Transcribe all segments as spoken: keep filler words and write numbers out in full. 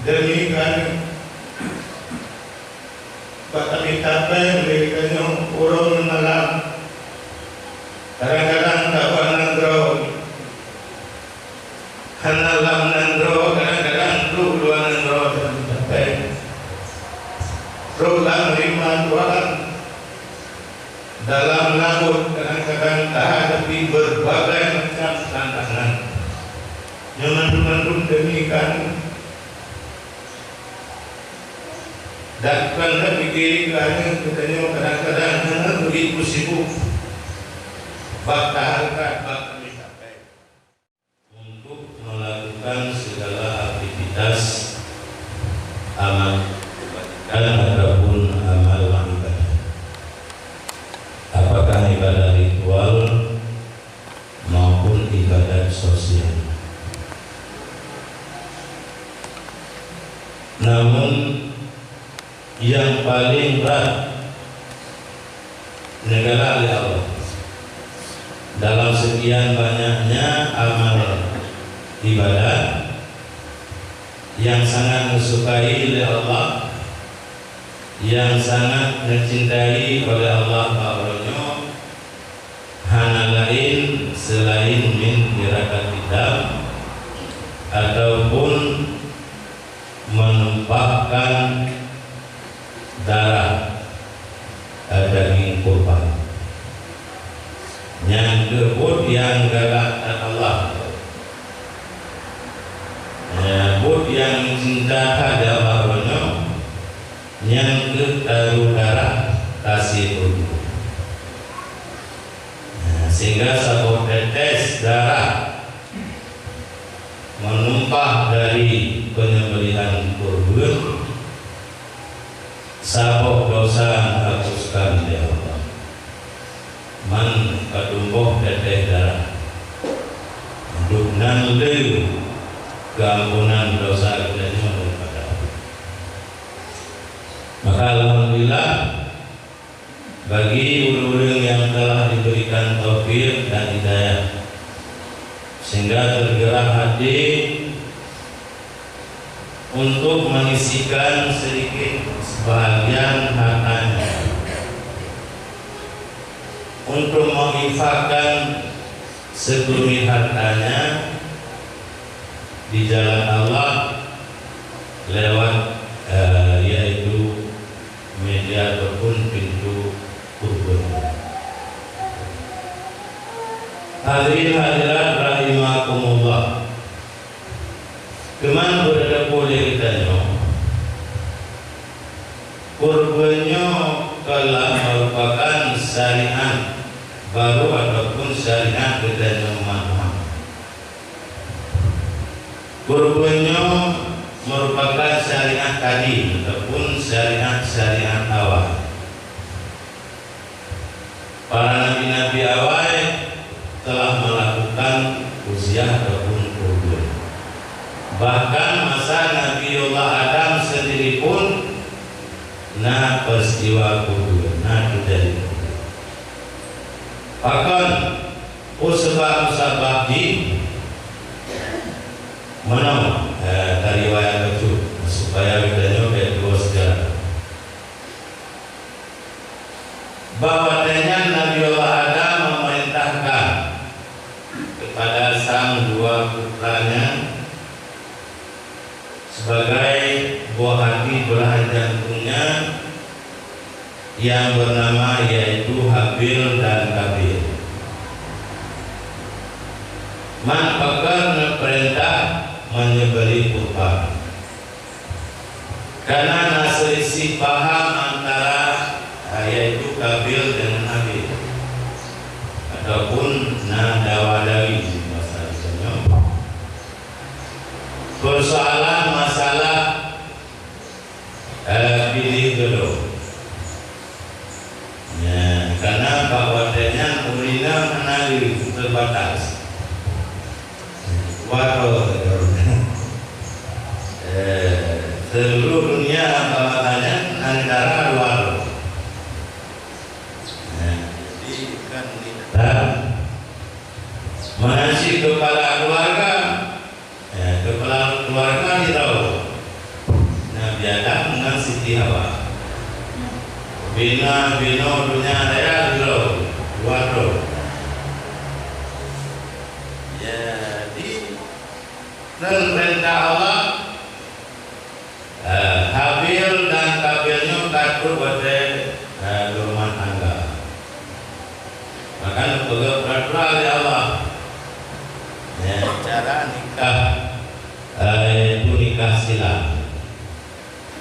Demikian, bak tapéh-tapéh lé geutanyoe ureuëng malam, kadang-kadang tabah nanggroe, hana lam nanggroe, kadang-kadang trok luwa nanggroe tapéh-tapéh, trok lam rimba Tuhan. Dalam laôt kadang-kadang tahadapi berbagai macam tantangan. Nyoe mandum-mandum demi keuhaneuek. Dan kon tapike keuhaneuek geutanyoe kadang-kadang hana begitu sibuk bak tahareukat bak tapéh-tapéh. Untuk melakukan segala aktivitas amal kebajikan ataupun amal ibadah, apakah ibadah ritual maupun ibadah sosial. Namun, nyang paleng brat neugalak lé Allah dalam sekian banyaknya amal ibadat nyang sangat neusukai lé Allah, nyang sangat neucintai oleh Allah bak uroe nyoe, hana laén seulaén min irakat dam ataupun menumpahkan darah, eh, daging kurban. Nyan keuh buet nyang galak that Allah. Nyan buet nyang cinta that di Allah uroe nyoe, nyan keuh taru darah tasie peue. Nah, sehingga saboh tetes darah meunumpah dari penyembelihan kurban, saboh dosa neuhapuskan lé Allah. Man padum boh tetes darah, untuk nan le keuampunan dosa geutanyoe daripada Allah. Maka alhamdulillah, bagi ureuëng-ureuëng nyang telah diberikan taufik dan hidayah, sehingga tergerak hati untuk mengisikan sedikit sebahagian hartanya, untuk menginfakkan sekelumit hartanya di jalan Allah lewat, eh, yaitu media ataupun pintu kurban. Hadirin hadirat rahimakumullah. Keuman beureudeuk lé geutanyoe, kurban nyoe ka lheueh meurupakan syariat baru ataupun syariat geutanyoe umat Muhammad. Kurban nyoe meurupakan syariat kadim ataupun syariat-syariat awai. Para nabi-nabi awai telah melakukan uziah ataupun kurban. Bahkan masa Nabiullah Adam sendiri pun na peristiwa kurban, na teujadi kurban. Pakon? Peue sabab-sabab jih? Meunoe, eh, tariwayat bacut, supaya geutanyoe bèk tuwoe seujarah. Bak watèe nyan Nabiullah Adam memerintahkan kepada sang dua putranya sebagai buah hati belahan jantungnya yang bernama, yaitu Habil dan Kabil. Man pakon neupeurintah menyembelih kurban. Karena na selisih paham antara, yaitu Kabil dengan Habil. Ataupun na dawa-dawi di masa itu. Persoalan masalah, eh, piléh jodoh. Ya, karena bak watèe nyan ureueng inong hana lé terbatas. Waroh, eh, seluruh dunia bak masa nyan antara dua roh. Ya, jadi kan di dalam manasik kepala keluarga. Eh, kepala keluarga di Taulo. Siti Hawa. Bina binoe donya raya dua droe. Dua droe. Jadi, ngon peurintah Allah, eh, Habil dan Kabil nyoe ka trok watèe, eh, geurumah tangga. Maka neupeugah peuraturan lé Allah. Ya, cara nikah, eh, yaitu nikah silang.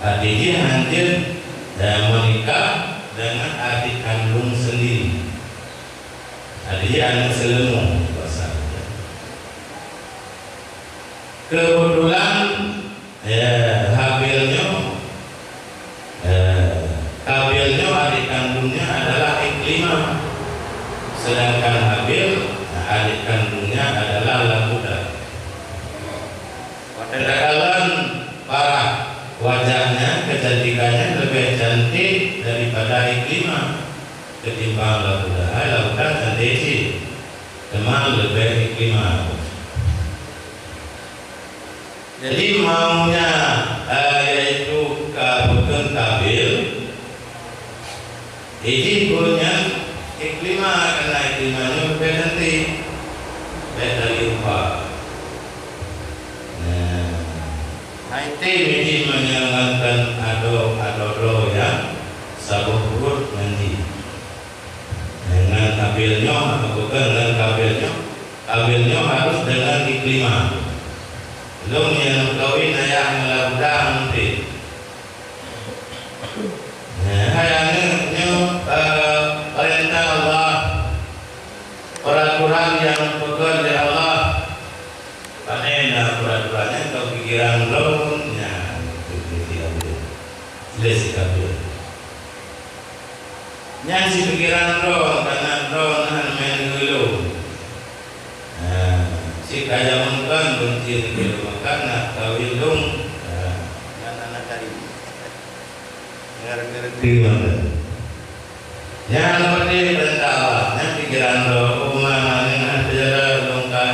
Arti jih hanjeuet, eh, meunikah deungon adik kandông sendiri. Arti jih aneuk seuleumo bahasa. Keubeutulan, eh, Habil nyoe, eh, Kabil nyoe adik kandungnya adalah Ikrimah, sedangkan Habil, nah, adik kandungnya adalah Labuda. Watèe takalon parak wajahnya, kecantikannya lebih cantik daripada Ikrimah ketimbang Labuda. Hai, Labuda cantik cit, teuma leubeh Ikrimah. Jadi maunya, eh, yaitu ka-, bukan Kabil, Iji gurèe nyan Ikrimah, karena Ikrimah nyoe leubeh cantik, leubeh dari rupa. Nah, hai tem iji meunyoe ngon adoe, adoe droe nyang saboh pruet ngon jih. Dengan Kabil nyoe, atau bukan dengan Kabil nyoe, Kabil nyoe harus dengan Ikrimah. Lôn nyang kawin ayah ngon Labuda mungkin. Nah, hai aneuk nyoe, eh, peurintah Allah, peuraturan nyang peugöt lé Allah. Pane na peuraturan nyan keu pikiran lôn nyan, lé si Kabil. Nyan si pikiran droe, karena droe hana meunan ngon lôn. Nah, si ka jameun kan beunci ngon lôn, maka na kawin lôn. Nah, nyan aneuk tadi. Ngerti-ngerti mantong. Nyan leubeh peurintah Allah, nyan pikiran droe, oh, ma, nyan hana teujaga lôn ka.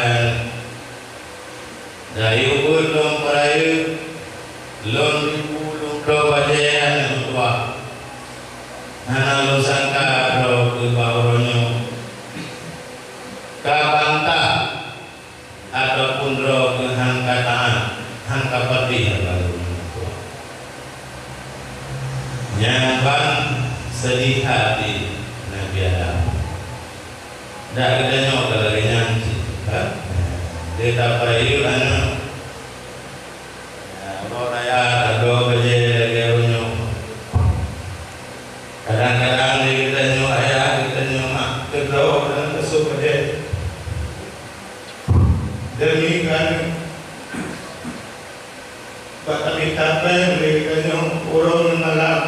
Dari ubeut lôn peurayeuk, lôn ribu lôn droe bajèe aneuk meutuah. Hana lôn sangka droe keu bak uroe nyoe ka bantah ataupun droe keu han ka taát, han ka patéh lagèe lôn meutuah. Nyan ban seudeh hati Nabi Adam. Dak geutanyoe ka lagèe nyan cit, ha? Lé tapeurayeuk aneuk. Ya, uroe raya tagoe bajèe lagèe uroe nyoe. Kadang-kadang lé geutanyoe ayah, geutanyoe mak, teugoe dan teusok bajèe. Demi keu aneuk. Bak tamita péng lé geutanyoe uroe ngon malam.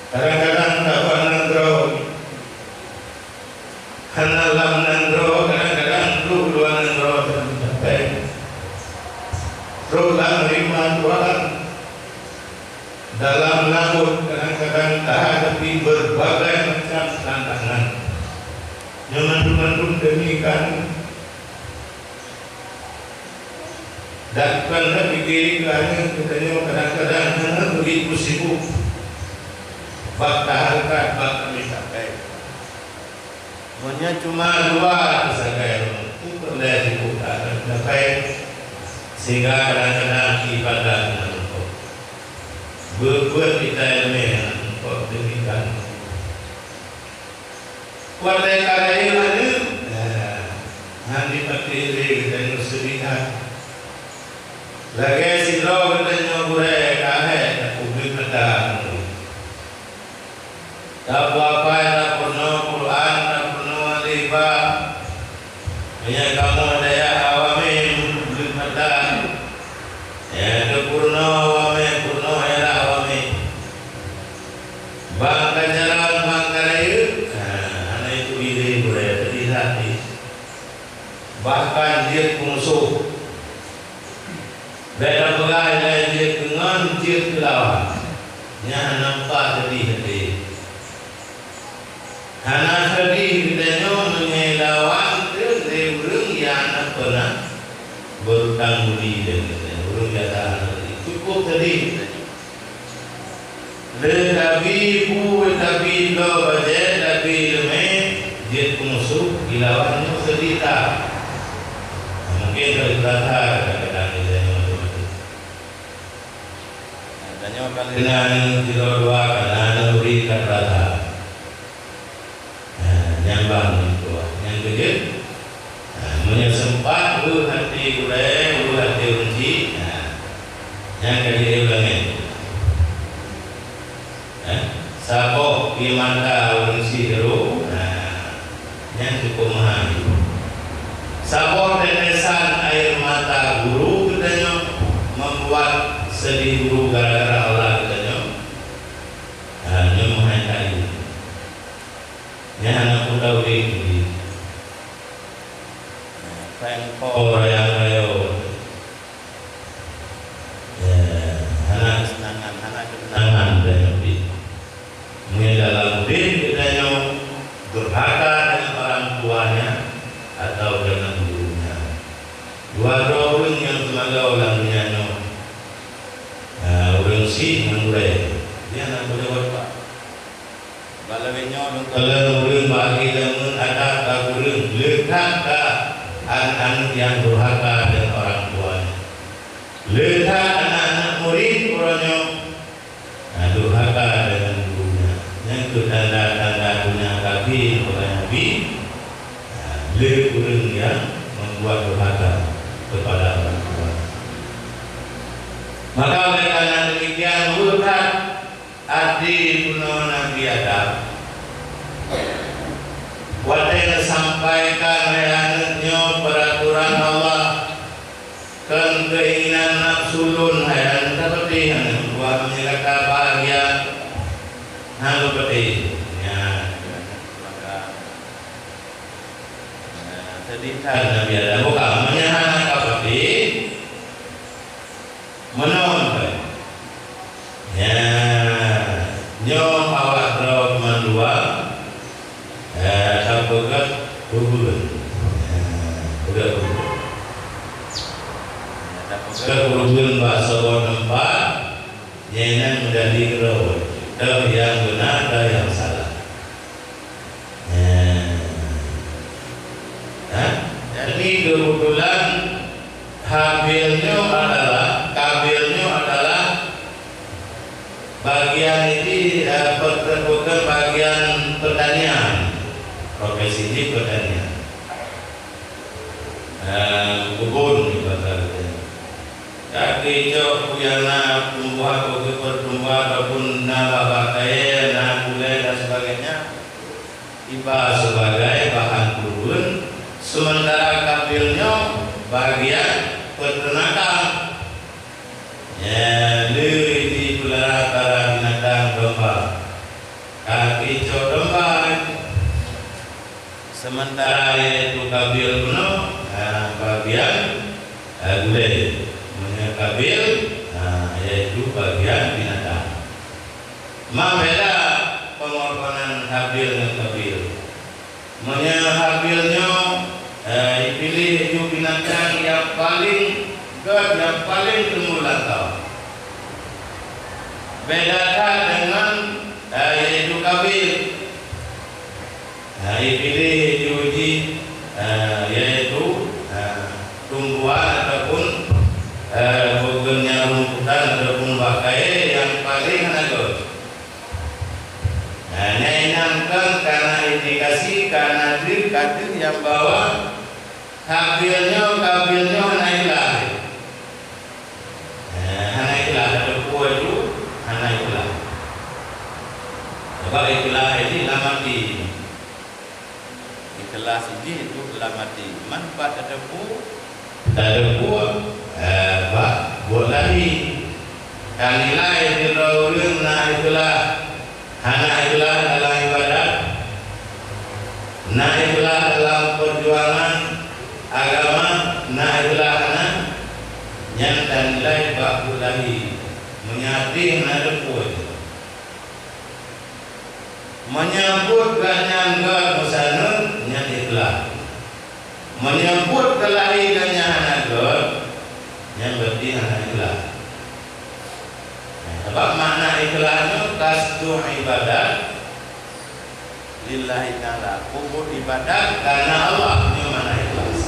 Kadang-kadang tabah nanggroe, hana lam nanggroe, kadang-kadang trok luwa nanggroe tamita péng. Trok lam rima Tuhan. Dalam laôt kadang-kadang tahadapi berbagai macam tantangan. Nyoe mandum-mandum demi keu aneuk. Dan kon tapike keu aneuk geutanyoe kadang-kadang hana begitu sibuk bak tahareukat bak kami sampaikan. Meunyoe cuma dua sagai ureuëng, peue peureulée sibuk that kami sampaikan, sehingga kadang-kadang ibadah hana meurumpok. Beuet-beuet kita iéleumé hana meurumpok demikian. Watée ka rayeuk aneuk, nah, hana jipatéh lé geutanyoe seudeh that. Lagée sidroe geutanyoe gurée ka hék tapeugleh mata. Tapeuapai, tapeurunoe Quran, tapeurunoe alif ba. Meunyoe kamoe dayah awaknyan tapeugleh mata, ya, tapeurunoe awaknyan, peurunoe ira awaknyan. Ban ka jalan, ban ka rayeuk, nah, hana itu idéh gurée, seudeh that jih. Bahkan jeuet keu musoh. Bék tapeugah ilée jeuet keu ngon, jeuet keu lawan. Nyan hana mupa seudeh até. Hana seudeh geutanyoe meunyoe lawan teuh lé ureuëng nyang hana peunah beurutang budi deungon geutanyoe. Ureuëng nyang hana seudeh, cukup seudeh geutanyoe. Lé tabi bu, tabi bloe bajée, tabi leumé, jeuet keu musoh, dilawan nyoe seudita. Mungken dari kadang-kadang ilée nyoe macam-macam. Tanyoe ka lheueh na sidroe dua ka na neuri ka rata. Nah, nyan ban meutuah. Nyang keujeuet, nah, meunyoe seumpat weueh até gurée, weueh até ureuëng chik, nah, nyan ka jeuet ulang nyan. Nah, saboh pié mata ureuëng chik guru, nah, nyan cukup meuhai. Saboh tetesan air mata guru geutanyoe membuat sedih guru gara-gara Allah geutanyoe. Nah, nyoe meuhai kali. Nyan hana peue tauléh lé. Péng po raya-raya. Ya, hana kesenangan, hana kesenangan dan lebih. Meunyoe dalam udeb geutanyoe durhaka dengan orang tuanya atau dengan gurunya. Dua droe ureuëng nyang teumagoe lam donya nyoe. Nah, ureuëng chik ngon gurée. Nyan hana peue jaweueb, Pak. Bak lagée nyoe lôn kalon ureuëng bak ageuneuen adab bak ureuëng le that ka aneuëk-aneuëk nyang durhaka deungon orang tuanya. Le that aneuëk-aneuëk murit uroe nyoe, na durhaka deungon gurunya. Nyan keuh tanda-tanda donya kafé, kata Nabi, na le ureuëng nyang membuat durhaka kepada orang tua. Maka oleh karena demikian, weueh that até bunoe Nabi Adam, watée neusampaikan lé aneuëk nyoe peuratoran Allah, kon keuinginan nafsu lôn, hai aneuëk, tapatéh aneuëk, buat meunyoe gata bahagia, hana geupatéh. Nyan, maka, nah, seudeh that Nabi Adam. Bukan, meunyoe hana kapatéh, Meunan, ya, nyoe awak droe mandua, ya, tapeugöt ureuëng. Ya, peugöt ureuëng. Ya, tapeugöt ureuëng bak saboh teumpat, nyan meudali droe. Teuh nyang beuna, teuh nyang salah. Nah. Hah? Jadi, kebetulan Habil nyoe adalah, Kabil nyoe adalah bagian ini, eh, per-, bukan bagian pertanian. Profesi ini pertanian. Eh, kebun, ibarat kata. Tapi cok peue nyang na tumbuhan, peue pertumbuhan ataupun na babah kayée, na gulai dan sebagainya, iba sebagai bahan kurban, sementara Kabil nyoe bagian peternakan. Ya, le jipeulara-peulara binatang domba. Tapi cok domba, sementara yaitu Kabil bunoe, ha, bagian, ha, gulai. Meunyoe Kabil, ha, yaitu bagian binatang. Ma beda pengorbanan Habil ngon Kabil. Meunyoe Habil nyoe, eh, ipiléh ju binatang nyang paleng gét, nyang paleng teumulaka. Beda that deungon, eh, yaitu Kabil. Nah, ipiléh ju jih, eh, yaitu, eh, tumbuhan ataupun, eh, bukan nyang rumputan ataupun bakai nyang paleng hana gét. Nah, nyan inong kon kana indikasi kana deuh ka deuh nyang bahwa Habil nyoe, Kabil nyoe hana ikhlas. Nah, hana ikhlas, ada dua itu hana ikhlas. Sebab ikhlas ini lam hati. Ikhlas jih itu lam até. Man bak tateupeue? Tateupeue, eh, bak buet lahé. Tanilai sidroe ureuëng na ikhlas, hana ikhlas dalam ibadat, na ikhlas dalam peujuangan agama, na ikhlas hana, nyan tanilai bak buet lahé. Meunyoe até hana teupeue. Meunyoe buet gobnyan gét meusaneut, nyan ikhlas. Meunyoe buet keu lahé gobnyan hana gét, nyan berarti hana ikhlas. Nah, sabab makna ikhlas nyoe Qasdu ibadat lillahi ta'ala, peubuet ibadat karena Allah, nyoe makna ikhlas.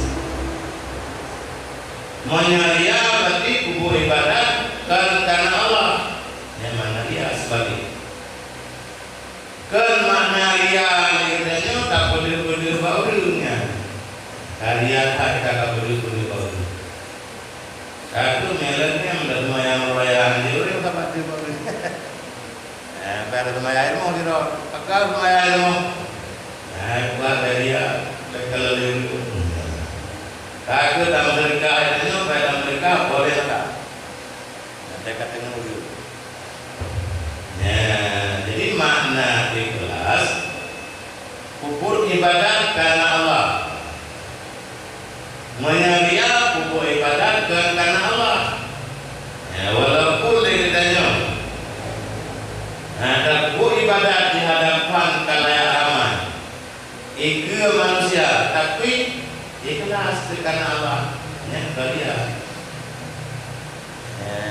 Meunyoe ria, berarti peubuet ibadat kon karena Allah, nyoe makna ria. Seubalik, kon makna ria lé geutanyoe tapeudeuh-peudeuh bak ureuëng nyan. Ka ria that ka tapeudeuh-peudeuh bak ureuëng. Ka keuh meuleueng nyan, dak seumayang raya di ureuëng ka patéh bak ureuëng. Eh, pai seumayang ilmu sidroe, pakon seumayang ilmu. Eh, buat dari dia, bekalon ilmu. Ka keuh tameuseudeukah ilmu, pai tameuseudeukah, boleh tak? Nanti ka teungoh dulu. Nah, jadi makna ikhlas, peubuet ibadat karena Allah. Meunyoe ria, peubuet ibadat kon karena Allah. Ya, walaupun lé geutanyoe, ha, tapeubuet ibadat di hadapan khalayak ramai, dikeue manusia, tapi ikhlas karena Allah, nyan kon ria. Ya.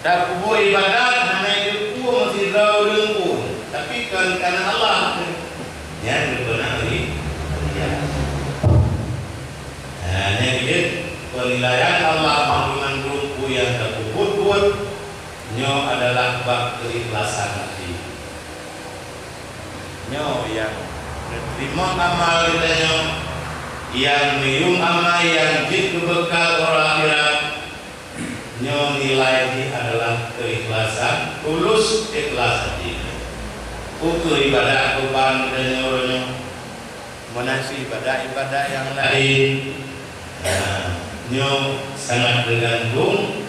Tapeubuet ibadat hana jeuet peue meusidroe ureuëng pun, tapi kon karena Allah, nyan geupeuna ri-, ria. Nah, nyan jeuet penilaian Allah mandum-mandum peue nyang tapeubuet-buet, nyoe adalah bak keikhlasan hati. Nyoe nyang neuteurimong amal geutanyoe, nyang neuyuem amal nyang jeuet keu beukal uroe akhirat. Nyoe nilai jih adalah keikhlasan, tulus ikhlas hati. Ukeue ibadat keuban geutanyoe uroe nyoe, meunan cit ibadat-ibadat nyang laén. Nah, nyoe sangat teugantung,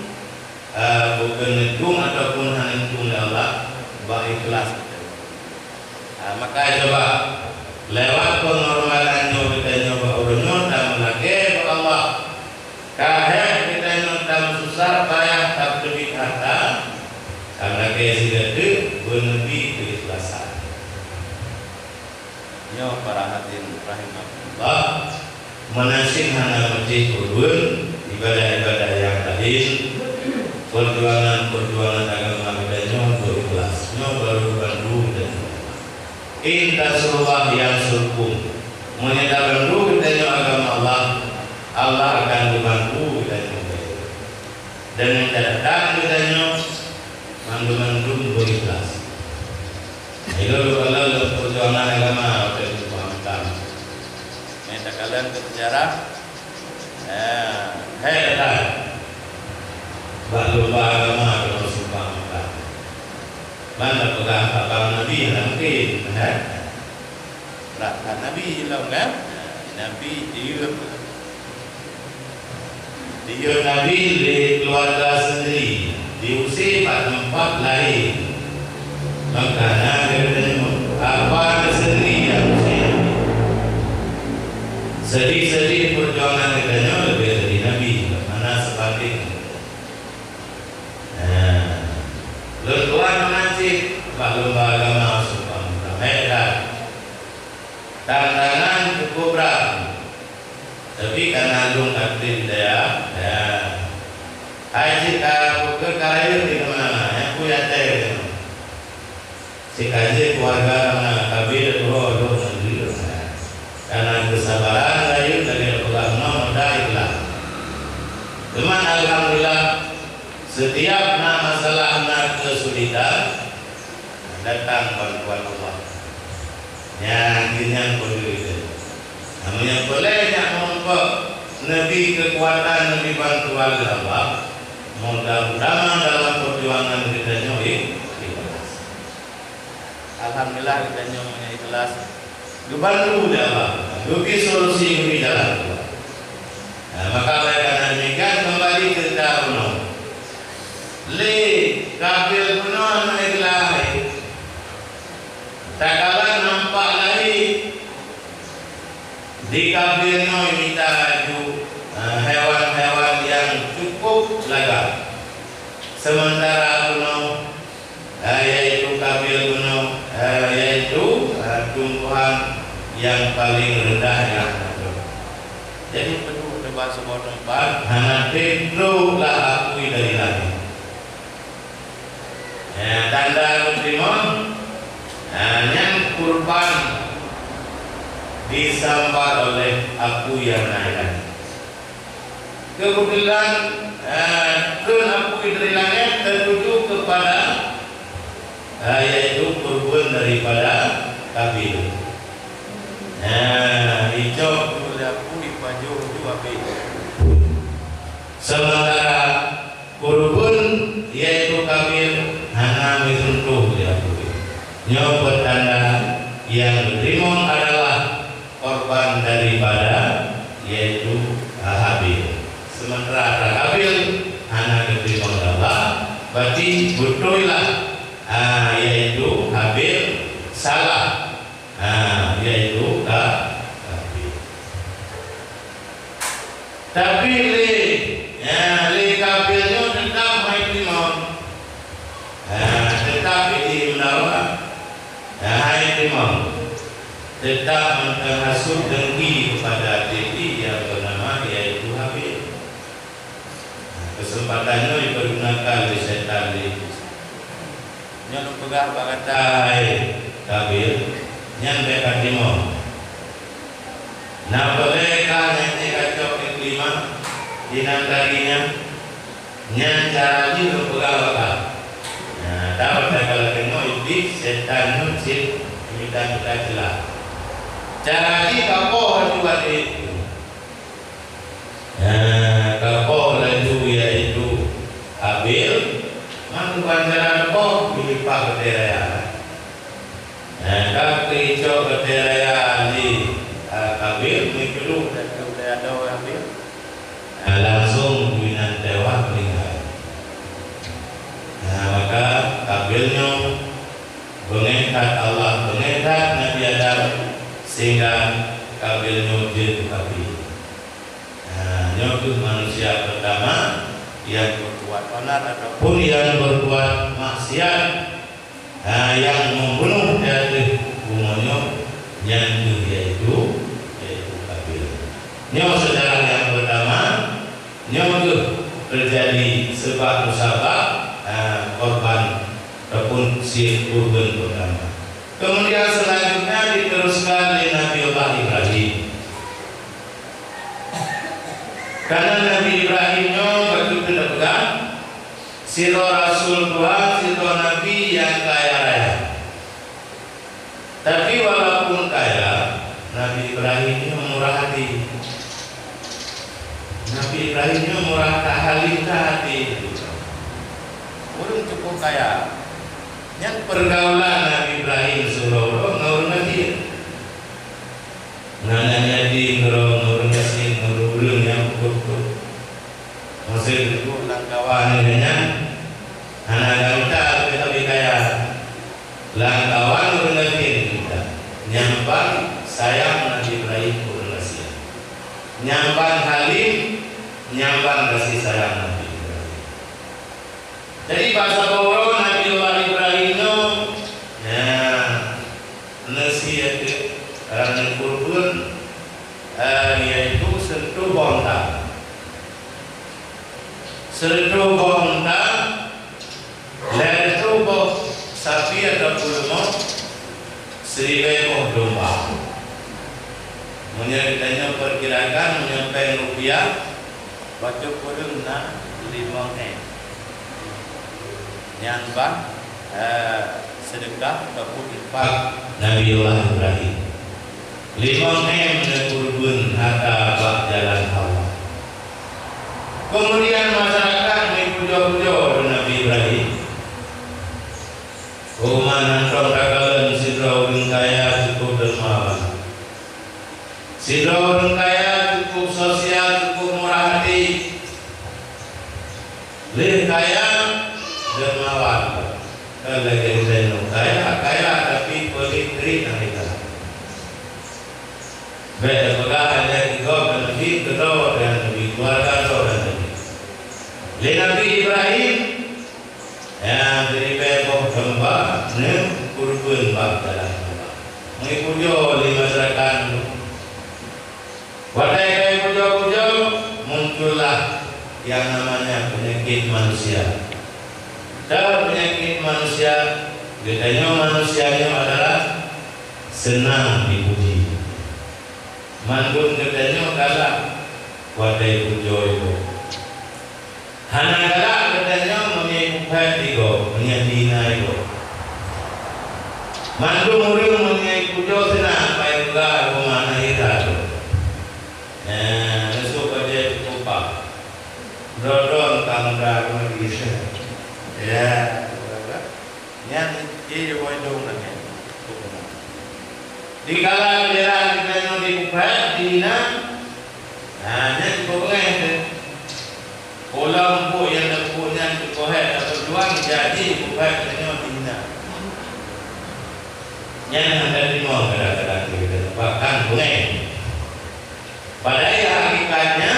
eh, bukon neudong ataupun hana neudong lé Allah, bak ikhlas. Ha, maka coba lewat penghormatan nyoe geutanyoe bak ureuëng nyoe tameulakée bak Allah. Ka hék geutanyoe tameususah payah tapeubiet hareuta, tameulakée sigoe teuk beuneubri keuikhlasan. Nyoe para hadirin rahimakumullah. Meunan cit hana meusti peubuet ibadah-ibadah nyang laén, peujuangan-peujuangan agama geutanyoe beu ikhlas. Nyoe barô bantu geutanyoe. In tansurullah yansurkum. Meunyoe tabantu geutanyoe agama Allah, Allah akan geubantu geutanyoe. Dan nyang catatan geutanyoe mandum-mandum beu ikhlas. Ilôn lôn kalon lôn peujuangan agama watée Sumpah Mekah. Nyang takalon keu seujarah, eh, hék that. Bak lomba agama keunong Sumpah Mekah. Ban tapeugah abang Nabi hana mungken, eh? Brat that Nabi lom, kan? Nabi diyueb. Diyueb Nabi lé keuluwarga seundiri, diusé bak teumpat laén. Maka na geutanyoe apa seundiri nyang usé Nabi. Seudeh-seudeh peujuangan geutanyoe leubeh seudeh Nabi, mana seubandéng. Nah, lôn tuan meunan cit bak lomba agama Sumpah Mekah. Tantangan cukup brat. Tapi kana lôn aktif daya, ya. Hai cit ka buka kayu di mana-mana, yang punya teh. Sikaji keluarga mana kabi dan dua dua sendiri. Karena kesabaran kayu dari Allah nama dah ikhlas. Cuman alhamdulillah, setiap na masalah, na kesulitan, datang bantuan Allah. Nyan, nyan peue itu. Namun nyang peureulée nyak meurumpok, neubi keukuatan, neubi bantuan lé Allah, mudah-mudahan dalam peujuangan geutanyoe ikhlas. Alhamdulillah, geutanyoe meunyoe ikhlas, geubantu lé Allah, geubi solusi, geubi jalan keuluwa. Nah, maka oleh karena demikian, kembali cerita bunoe. Lé kafé bunoe hana ikhlas. Takalon nampak laén di kafé nyoe mita aju, eh, hewan-hewan nyang cukup lagak. Sementara bunoe, eh, yaitu kafé bunoe, eh, yaitu, eh, tumbuhan nyang paleng reundah nyang ada. Jadi, peuduek teuba saboh teumpat, hana trok lah apui dari langét. Ya, tanda Nah, nyan kurban disambat oleh apui nyang na inan. Kebetulan, eh, kheun apui dari langét tertuju kepada, eh, yaitu kurban daripada Kabil. Eh, icok tu lé apui pajoh tu habéh. Sementara kurban, yaitu Kabil, hana meusentuh lé apui. Nyoe peutanda nyang geuteurimong adalah korban daripada, yaitu Habil. Sementara Kabil hana geuteurimong lé Allah, berarti beutôi lah, ah, yaitu Habil salah, ah, yaitu Ka-, Kabil. Tapi lé, ya, lé Kabil nyoe teutap hai teurimong. Ha, teutap idi meulawan. Ha, hai teurimong. Teutap mantong hasut dengki kepada até jih nyang bernama, yaitu Habil. Ha, kesempatan nyoe dipergunakan lé setan lé Iblis. Nyoe lôn peugah bak gata, hai Kabil, nyan bèk kateurimong. Na peureulèe kah nyang ék kacok keu keulima, inan tadi nyan? Nyan cara jih lôn peugah bak kah. Nah, tahu takalon teungoh Iblis, setan nyoe cit mita-mita ceulah. Cara jih kapoh laju até. Nah, kapoh laju, yaitu Habil, man bukan cara kapoh, dilipah keu raya. Nah, ka geuicok keu raya lé, ah, Kabil, meukeulok dan keu Habil. Nah, langsung inan teuwah meuninggai. Nah, maka Kabil nyoe beungéh that Allah, beungéh that Nabi Adam, sehingga Kabil nyoe jeuet keu Habil. Nah, nyoe kheueh manusia pertama yang berbuat onar ataupun yang berbuat maksiat. Ha, nyang membunuh di ateueh bumoe nyoe, nyan kheueh yaitu, yaitu Kabil. Nyoe seujarah nyang pertama, nyoe kheueh teujadi seubab musabab, ha, korban ataupun sie kurban pertama. Kemudian selanjutnya diteruskan lé Nabi Allah Ibrahim. Karena Nabi Ibrahim nyoe beutôi-beutôi teupeugah, sidroe rasul Tuhan, sidroe nabi nyang kaya raya. Tapi walaupun kaya, Nabi Ibrahim nyoe murah hati. Nabi Ibrahim nyoe murah that, halim that hati. Ureueng cukup kaya. Nyan pergaulan Nabi Ibrahim siuroe-uroe ngon ureueng gasien. Ngon aneuk yatim keudroe, ngon ureueng gasien, ngon ureueng nyang peugot-peugot. Maksud teungku lam kawan nyan, hana gata mita leubeh kaya. Lam kawan ureueng gasien gata. Nyan ban sayang Nabi Ibrahim keu ureueng gasien. Nyan ban halim, nyan ban gaséh sayang Nabi Ibrahim. Jadi, bak saboh uroe Nabi Allah Ibrahim nyoe, ya, neusie teuk, eh, neukurban, eh, yaitu sireutôh boh unta. Sireutôh boh unta, lhèe reutôh boh sapi ataupun leumo, siribèe boh domba. Meunyoe geutanyoe perkirakan, meunyoe péng rupiah, bacut kureueng na limong M. Nyan ban, eh, seudeukah ataupun infak Nabiullah Ibrahim. Limong M neukurban harta bak jalan Allah. Kemudian masyarakat meupujoe-pujoe keu Nabi Ibrahim. Umat nanggroe takalon sidroe ureueng kaya cukup dermawan. Sidroe ureueng kaya cukup sosial, cukup murah hati. Lheueh kaya, dermawan. Kan lagèe geutanyoe kaya, kaya tapi peuleueh treuk nyang hina. Bèk tapeugah hana jigob dan neubi keudroe dan neubi keuluwarga droe dan neubi. Lé Nabi Ibrahim, nyang siribèe boh domba neukurban bak jalan Allah. Meupujoe lé masyarakat. Watèe ka pujoe-pujoe, muncullah yang namanya penyakit manusia. Dan penyakit manusia Geutanyoe manusia nyoe adalah seunang dipuji. Mandum geutanyoe galak watée pujoe gob. Hana galak geutanyoe meunyoe ipuphét di gob, meunyoe dihina gob. Mandum ureuëng meunyoe ipujoe seunang, pai peugah rumoh na hira tu. Eh, neusok bajée cukup pah. Droe-droe ka muda keumadang. Ya, nyan ie woe dong nangèe. Dikala giliran geutanyoe dipuphét, dihina, nah, nyan jipeubungéh teuh. Ulôn pun nyang neupeubuet nyan teukoh hék tapeujuang, jadi puphét geutanyoe dihina. Nyan hana teurimong kadang-kadang geutanyoe, bahkan bungéh. Padahai hakikatnya,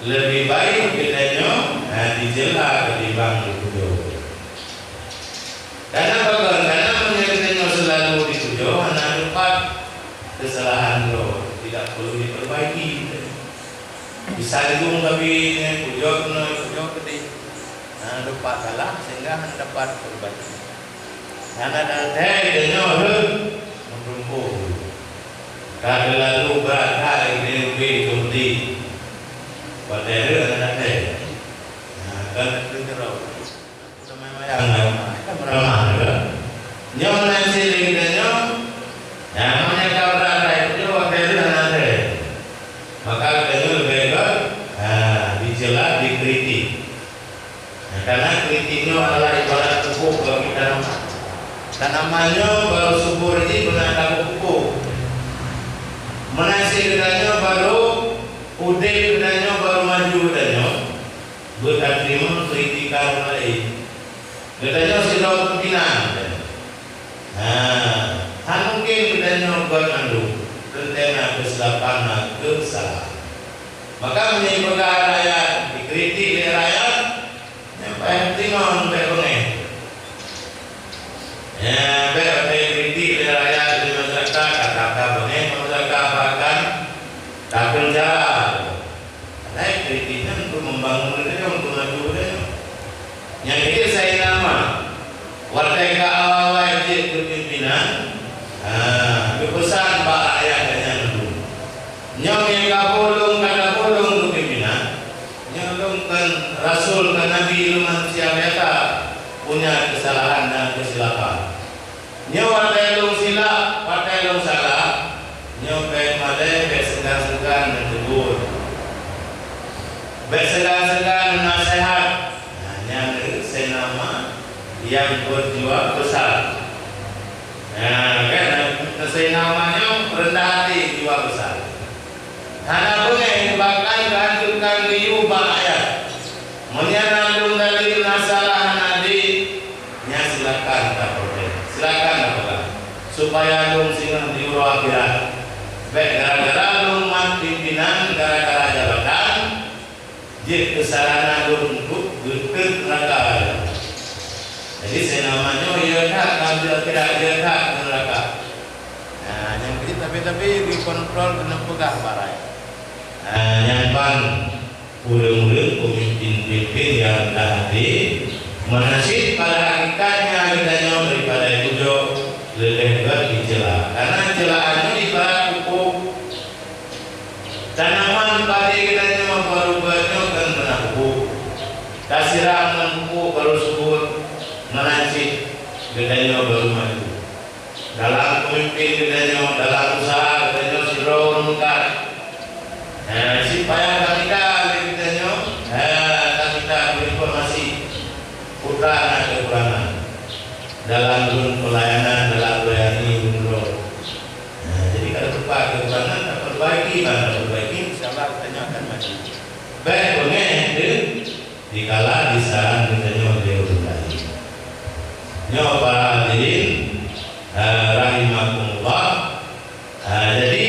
leubeh baik geutanyoe, ha, diceula ketimbang dipujoe. Karena pakon? Karena meunyoe geutanyoe seulalu dipujoe, hana teupat keusalahan droe, tidak perlu diperbaiki. Disanjong tapi nyan, pujoe keunoe, pujoe keudeh. Hana teupat salah, sehingga hana dapat perbaiki. Hana teuntèe geutanyoe rhot meureumpok. Ka teulalu brat that idéh ubé cumdi. Watèe rhot hana teuntèe. Nah, kan teuntèe rhot. Sama mayang lah, kan meuramah juga. Nyoe meunan cit lé geutanyoe. Nah, meunyoe ka brat that idéh ubé watèe rhot hana teuntèe. Maka geutanyoe leubeh gèt, ha, diceula, dikritik. Nah, karena kritik nyoe adalah ibarat pupuk bagi tanaman. Tanaman nyoe baru subur jih beuna tapupuk. Meunan cit geutanyoe baru udép, geutanyoe baru maju, geutanyoe beuteurimong kritikan ureueng laén. Geutanyoe sidroe pimpinan. Nah, hana mungken geutanyoe buet mandum, teuntèe na keusilapan, na keusalahan. Maka meunyoe peugah rakyat, dikritik lé rakyat, nyan payah teurimong, bèk beungéh. Nyan bèk watèe dikritik lé rakyat, lé masyarakat, ka, ka, ka beungéh masyarakat, bahkan ka keuncara. Padahai kritik nyan untuk membangun geutanyoe, untuk maju geutanyoe. Nyang keuneuk Saidina Umar, watèe ka awai-awai jeuet keu pimpinan, ha, geupeusan bak rakyat geuh nyan mandum. Nyoe nyang ka boh lôn, ka boh lôn keu pimpinan, nyoe lôn kon rasul, kon nabi, lôn manusia biasa, punya kesalahan dan kesilapan. Nyoe watèe lôn silap, watèe lôn salah, nyoe bèk malèe, bèk seugan-seugan neuteugur. Bèk seugan-seugan neunaseuhat. Nah, nyan keuh Saidina Umar nyang berjiwa besar. Nah, kan, Saidina Umar nyoe rendah hati, jiwa besar. Hana beungéh, bahkan geuanjurkan geuyue bak rakyat. Meunyoe na lôn dalil na salah, hana adé, nyan silakan taprotes, silakan tapeugah, supaya lôn singoh di uroe akhirat. Bèk gara-gara lôn mat pimpinan, gara-gara jabatan, jeuet keusalahan lôn untuk geuteuek neuraka. Jadi, Saidina Umar nyoe, ie that ka geuteuek, ie that keu neuraka. Nah, nyang keuneuk tapi-tapi dikontrol, keuneuk peugah bak rakyat. Nah, nyan ban ureueng-ureueng peumimpin-peumimpin nyang rendah até, meunan cit pada hakikatnya geutanyoe daripada pujoe leubeh gèt diceula. Karena ceulaan nyoe ibarat pupuk. Tanaman padé geutanyoe baru gèt nyoe kan beuna pupuk. Tasiram ngon pupuk baru subur, meunan cit geutanyoe baru maju. Dalam peumimpin geutanyoe, dalam useuha geutanyoe sidroe ureueng mungkat. Nah, sipayah tamita lé geutanyoe, nah, tamita beuinformasi peue na keukurangan dalam lôn peulayanan, dalam melayani ureueng droe. Nah, jadi kalau teupat keukurangan, tapeurbaiki, ban tapeurbaiki, insya Allah geutanyoe akan maju. Bèk beungéh teuh dikala disaran geutanyoe lé ureueng laén. Nyoe para hadirin, eh, rahimakumullah. Eh, jadi,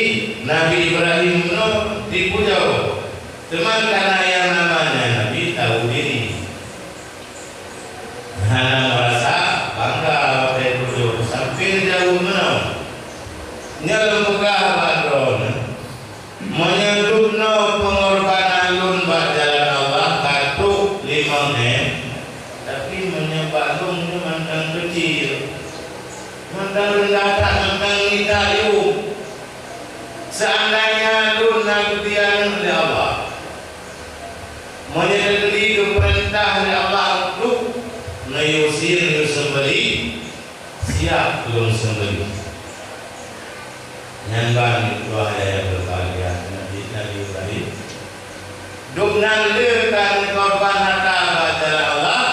Nabi Ibrahim nyoe dipujoe. Teuma karena nyang namanya Nabi tahu diri. Hana meurasa bangga watèe dipujoe, sampoe jauh meunoe. Nyoe lôn peugah bak droeneuh, meunyoe dum noe peungorbanan lôn bak jalan Allah ka trok limong èm, tapi meunyoe bak lôn nyoe mantong keucil, Mantong reundah that, mantong nita yue. Seandainya lôn na geubri aneuk lé Allah, meunyoe geubri geupeurintah lé Allah untuk neuyue sie, neuyue seumbeuli, siap lôn seumbeuli. Nyan ban dua ayah berbahagia Nabi, Nabi Ibrahim. Dum nan le ka neukorban hareuta bak jalan Allah,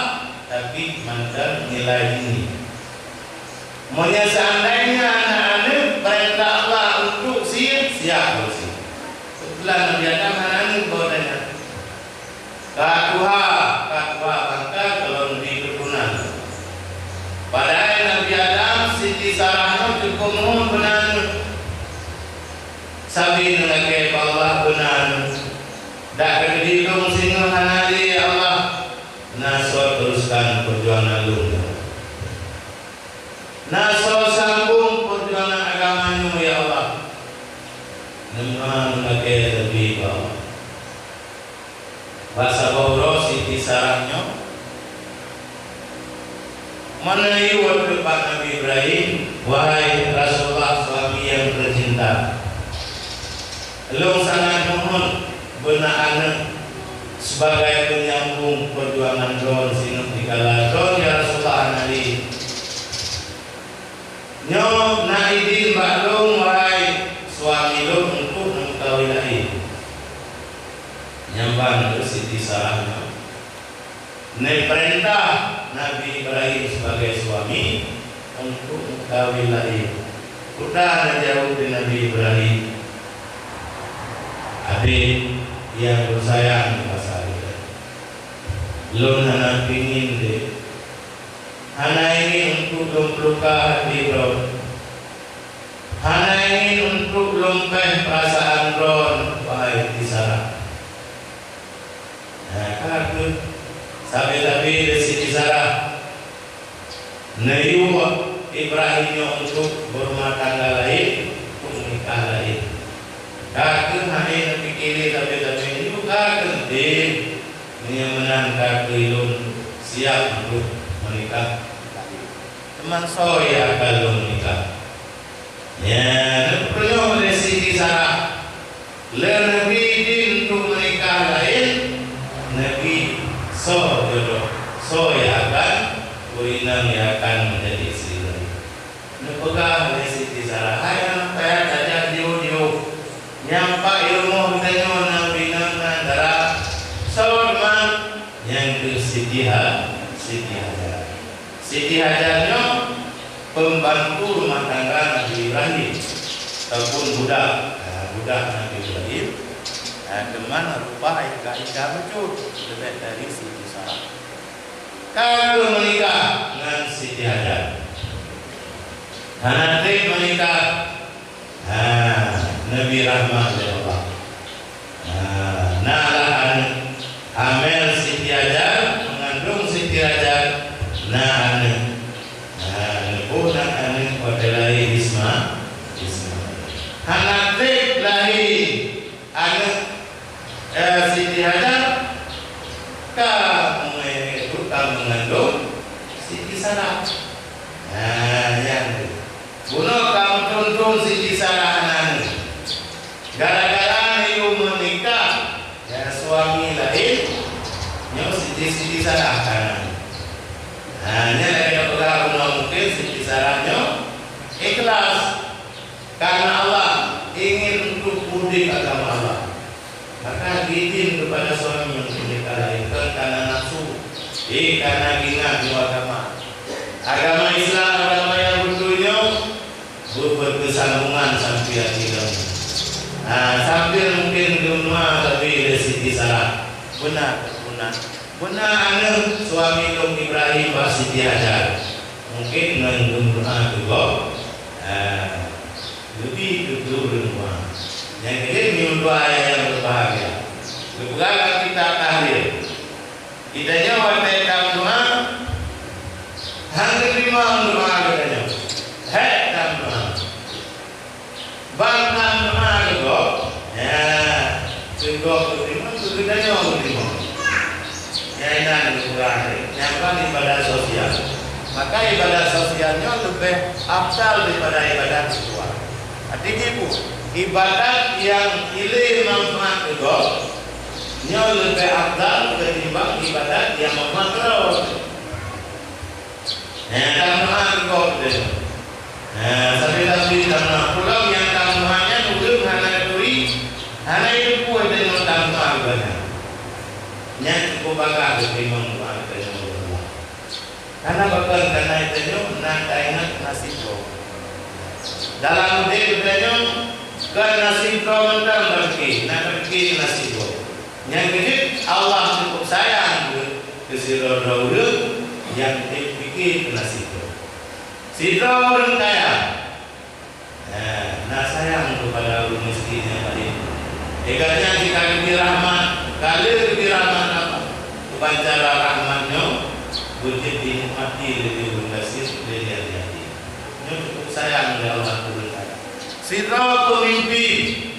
tapi mantong nilai ini. Meunyoe seandainya na aneuk, peurintah Allah untuk sie, siap lôn sie. Keubeutulan Nabi Adam hana aneuk, bak geutanyoe. Ka tuha, ka tuha bangka, ka lôn bri keuturonan. Padahai Nabi Adam, Siti Sarah nyoe cukôp meuhôi beuna aneuk. Sabe neulakée bak Allah beuna aneuk. Dak ka geudilông singoh hana lé, ya Allah. Na soe teruskan peujuangan lôn nyoe. Na soe sambông peujuangan agama nyoe, ya Allah. Neuma lakée teubi bak Allah. Bak saboh uroe Siti Sarah nyoe, meuneuyue bak Nabi Ibrahim, "Wahai Rasulullah, suami yang tercinta, lôn sangat mohon beuna aneuk sebagai peunyambông peujuangan droe singoh dikala droe, ya Rasulullah, hana lé. Nyoe na idin bak lôn, wahai suami lôn, untuk neumeukawen laén." Nyan ban Siti Sarah nyoe neupeurintah Nabi Ibrahim sebagai suami untuk meukawen laén. Peue na jaweueb lé Nabi Ibrahim, "Adék nyang lôn sayang, masa lôn hana pingin deh. Hana ingin untuk lôn peuluka hati droe. Hana ingin untuk lôn péh peurasaan droe, wahai Siti Sarah." Nah, ka kheueh sabe-sabe lé Siti Sarah neuyue Ibrahim nyoe untuk beurumah tangga laén, untuk nikah laén. Ka kheueh hana neupike lé sabe-sabe, "Nyoe ka kheueh deh, meunyoe meunan ka kheueh lôn siap untuk meunikah. Teuma soe nyang akan lôn nikah?" Nyan, neupeurunoe lé Siti Sarah. Lé Nabi idin untuk meunikah laén, Nabi soe jodoh, soe nyang akan, ureueng inong nyang akan menjadi istri lôn. Neupeugah lé Siti Sarah, "Hai aneuk, payah tajak jiôh-jiôh. Nyang bak rumoh geutanyoe na ureueng inong na dara." Soe teuma? Nyan kheueh Siti Ha-, Siti Hajar. Siti Hajar nyoe pembantu rumah tangga Nabi Ibrahim, ataupun budak, ha, budak Nabi Ibrahim, ha, teuma rupa nyang ka indah bacut leubeh dari Siti Sarah. Ka kheueh meunikah ngon Siti Hajar. Hana treb meunikah, ha, neubri rahmat lé Allah. Ha, na lah aneuk. Hamil Siti Hajar, meungandong Siti Hajar, na aneuk. Ha, neuboh nan aneuk watée lahé Isma-, Ismail. Hana treb lahé aneuk, eh, Siti Hajar, ka meunge-, ka meungandong Siti Sarah. Ha, nyan. Bunoe ka meuthon-thon Siti Sarah hana aneuk. Gara-gara neuyue meunikah ngon suami laén, nyoe Siti, Siti Sarah ka na aneuk. Ha, nyan lagée tapeugah bunoe, mungken Siti Sarah nyoe ikhlas karena Allah, ingin untuk udeb agama Allah. Maka diidin kepada suami untuk nikah laén, kon karena nafsu, eh, karena ingat nyoe agama. Agama Islam, agama nyang beutôi nyoe, be-, berkesinambungan sampai akhé zaman. Ha, sambil mungkin geumeudoá lé Siti Sarah. Beuna, beuna. Beuna aneuk suami lôn Ibrahim bak Siti Hajar. Mungkin ngon geumeudoá keu gob. Ha. Leubeh keu ureueng tuha. Nyang keuneuk meunyoe dua ayah nyang berbahagia. Geupeugah lam kitab Tahrir, geutanyoe watée tameudoá, hana teurimong doá geutanyoe. Hék tameudoá. Ban tameudoá keu gob, ya, keu gob geuteurimong, keu geutanyoe geuteurimong. Nyang inan geupeugah, nyang ban ibadah sosial. Maka ibadat sosial nyoe leubeh afdal daripada ibadat di luwa. Arti jih peue? Ibadat nyang ilée manfaat keu gob nyoe leubeh afdal ketimbang ibadat nyang manfaat keu droe. Nyang manfaat keu gob teuh. Nah, sabe-sabe tameu'ah pulang nyang tameu'ah nyan ureueng hana turi, hana teupeue deungon tameu'ah geuh nyan. Nyan cukup bagaih ketimbang doa geutanyoe. Karena bahkan karena geutanyoe na taingat nasib gob. Dalam udeb geutanyoe kon nasib gob mantong tapike, na tapike nasib gob. Nyang keujeuet Allah cukup sayang keu, keu sidroe-droe ureueng nyang tapike keu nasib gob. Sidroe ureueng kaya, eh, na sayang keupada ureueng miskin nyang laén. Lé gata nyan jika geubri rahmat, ka lheueh geubri rahmat Allah, keuban cara rahmat nyoe beujeuet dinikmati lé ureueng gasien, lé yatim. Nyoe cukup sayang lé Allah keu ureueng kaya. Sidroe peumimpin,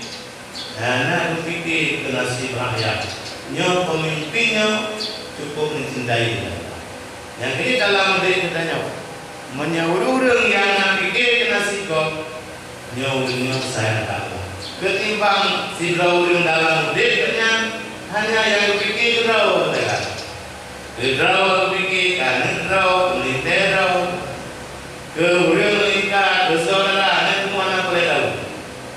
Nah, na geupike keu nasib rakyat. Nyoe peumimpin nyoe cukup neucintai. Nyang keuneuk dalam udeb geutanyoe, meunyoe ureueng-ureueng nyang na pike keu nasib gob, nyoe ureueng nyoe sayang keu Allah. Ketimbang sidroe ureueng dalam udeb geuh nyan hanya nyang geupike keu droe saja. Keu droe geupike, keu aneuk droe, keu lintée droe, keu ureueng lingka, keu syedara, nyan teuma na peureulee.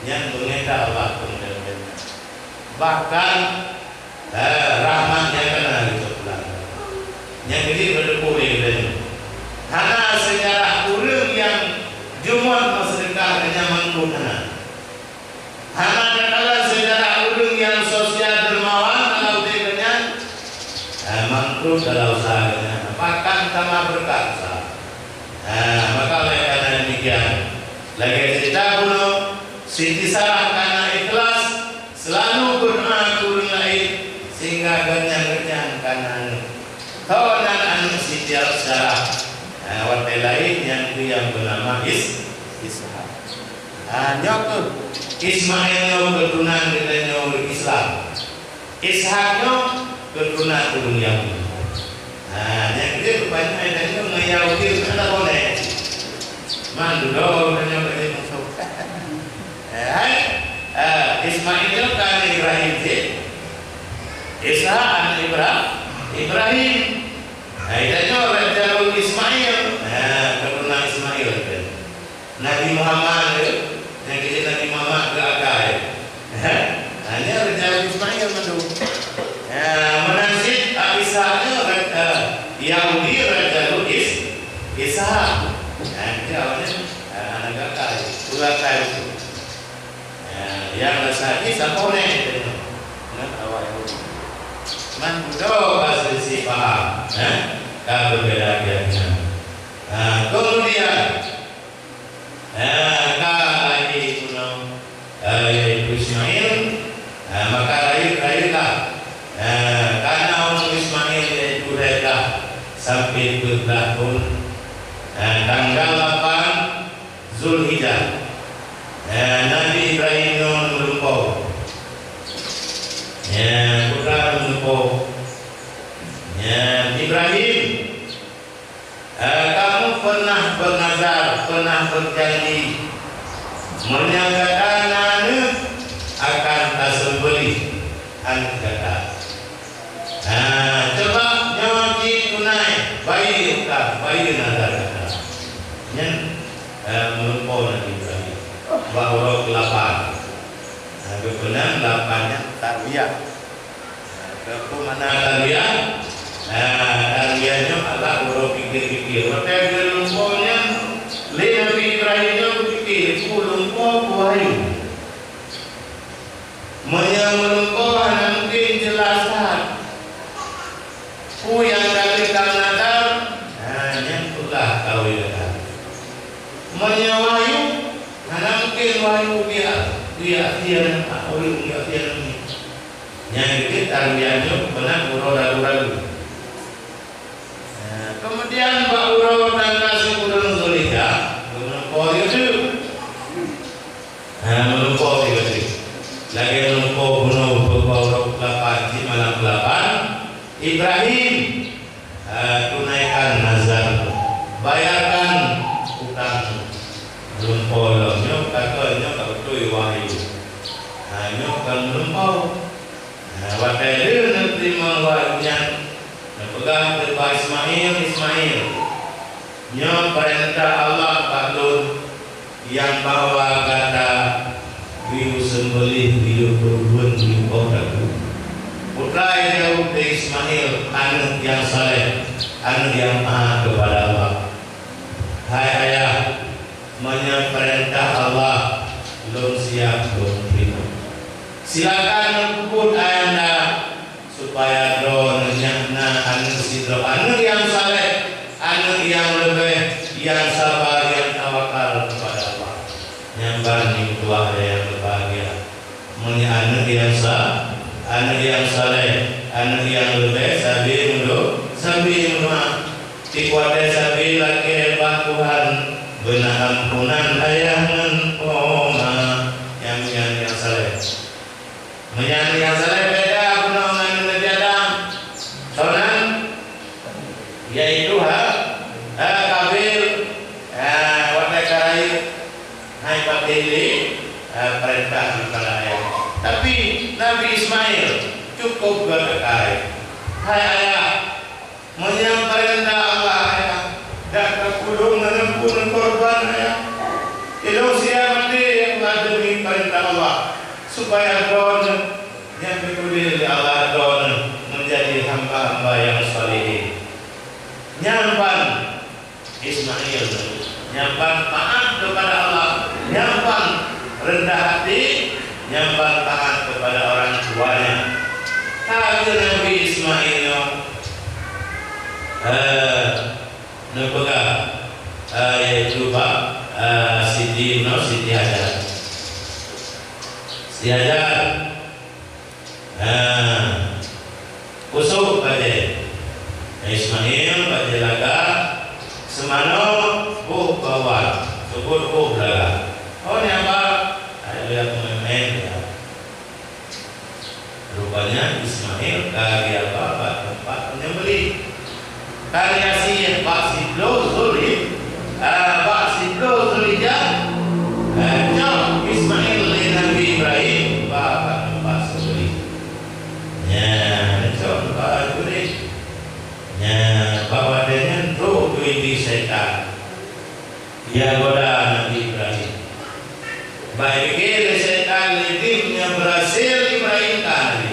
Nyan beungéh that Allah keu model-model nyan. Bahkan, eh, rahmat nyang ka na geuteupeue. Nyang keuneuk beuteupeue lé geutanyoe, hana seujarah ureueng nyang jumôt meuseudeukah nyan mangkot hana. Hana takalon seujarah ureueng nyang sosial dermawan dalam udeb geuh nyan, eh, mangkot dalam usaha geuh nyan, bahkan tamah beureukat usaha. Eh, maka oleh karena demikian, lagée ceurita bunoe, Siti Sarah kana ikhlas, seulalu beudoa keu ureueng laén, sehingga gobnyan, gobnyan kana aneuk. Tho nan aneuk Siti Sarah, eh, watée lahé nyan keuh nyang beunama Is-, Ishak. Ah, nyoe keuh Ismail nyoe keuturonan geutanyoe ureueng Islam. Ishak nyoe keuturonan ureueng Yahudi. Ah, nyang keuh rupanya geutanyoe ngon Yahudi hana boh nyan. Man dudoe geutanyoe ka jeuet musoh. Eh, hai, eh, Ismail nyoe ka aneuk Ibrahim cit. Ishak aneuk Ibra-, Ibrahim. Hai, geutanyoe Raja Ismail. Ah, keuturonan Ismail geutanyoe. Nabi Muhammad tu, nyang keuneuk Nabi Muhammad keu akai. Ha? Ha, nyan Raja Ismail mandum. Ha, meunan cit Ishak nyoe, eh, Yahudi Raja Is-, Ishak. Ha, jadi awaknyan, ha, aneuk akai, ureueng akai tu. Ha, nyang rasa Isa boh nyan, nyan awak Yahudi. Man budoe ka sisi paham, ha? Ka beubeda keyakinan. Ha, kemudian, Eh, ka lahé keunoe, eh, yaitu Ismail, eh, maka rayeuk-rayeuklah, eh, kana umu Ismail yaitu Hajar sampai dua belas tahun, eh, tanggal lapan Zulhijjah. Eh, Nabi Ibrahim nyoe meulumpoe. Eh, putra meulumpoe. Eh, Ibrahim Eh, kamoe peunah beunazar, peunah beujanji, meunyoe gata na aneuk, akan taseumbeulih aneuk gata. Nah, coba nyoe jitunai, bayeue utang, bayeue nazar gata. Nyan, eh, meulumpoe Nabi Ibrahim bak uroe keulapan. Nah, geupeunang lapan nyan tarwiyah. Peue makna tarwiyah? Nah, tarwiyah nyoe adalah uroe pikir-pikir. Watée geulumpoe nyan, lé Nabi Ibrahim nyoe geupike, peue lumpoe, peue wahyu. Meunyoe meulumpoe hana mungken jeulaih that. Peue nyang ka lheueh tameunazar, nah, nyan peugah kawe gata. Meunyoe wahyu, hana mungken wahyu geujak, geujak sian, ureueng geujak sian. Nyang keubiet tarwiyah nyoe meunan uroe ragu-ragu. Nah, keumudian bak uroe tanggai sikureueng Zulhijjah, geumeulumpoe lé teuk. Nah, meulumpoe lé teuk. Lagée meulumpoe bunoe uroe keulapan, cit malam keulapan, Ibrahim, eh, tunaikan nazar. Meurumpok. Nah, watèe lheueh neuteurimong wahyu nyan, neupeugah keu Ismail, "Ismail, nyoe peurintah Allah bak lôn, nyang bahwa gata geuyue seumbeuléh, geuyue peureubeuen, geuyue poh daku." Putra nyang jaweueb lé Ismail, "Aneuk nyang saleh, aneuk nyang taat keupada Allah." "Hai ayah, meunyoe peurintah Allah, lôn siab lôn teurimong. Silakan neupeubuet ayanda, supaya droeneuh nyan na aneuk sidroe aneuk nyang saleh, aneuk nyang leubeh, nyang saba, nyang tawakal keupada Allah." Nyan ban nyang tuha nyang teubahagia. Meunyoe aneuk nyang sa-, aneuk nyang saleh, aneuk nyang leubeh sabe meudo-, sabe meudoa. Tiep watèe sabe lakèe bak Tuhan, beuna amponan ayah ngon po ma, nyan, nyan nyang saleh. Meunyan nyang saleh beda bunoe ngon Nabi Adam. Soe nan? Yaitu ha, ha, Kabil. Ha, watèe ka rayeuk, hai patéh lé, ha, peurintah daripada ayah. Tapi Nabi Ismail cukup geuakai. "Hai ayah, meunyoe peurintah Allah, ayah, dak tapeulheueh meuneupeu korban, ayah. Ilôn siap maté, ayah, demi peurintah Allah, supaya droeneuh nyang geutuléh lé Allah droeneuh meujadi hamba-hamba nyang salihin." Nyan ban Ismail, nyan ban taat keupada Allah, nyan ban reundah até, nyan ban taat keupada orang tuanya. Ka geuh Nabi Ismail nyoe, eh, neupeugah, eh, yaitu bak, eh, Siti, no, Siti Hajar. Siti Hajar, nah, kusok bajèe Ismail, bajèe laga, seumanoe boh bawang, seubut boh laga. Oh, nyan ba, ayo lihat pemain-pemain, ya. Rupanya Ismail ka geuyue ba bak teumpat penyembelih. Ka geuyue sie bak siploh Zulhij-, ah, bak siploh Zulhijjah, ah, cok Ismail lé Nabi Ibrahim ba bak teumpat seubelih. Nyan, cok bak seubelih. Nyan, bak watèe nyan trok keu Iblih Syaitan. Ia goda Nabi Ibrahim. Bak pike lé syaitan, lé Iblih, meunyoe beurhasil Ibrahim ka Nabi.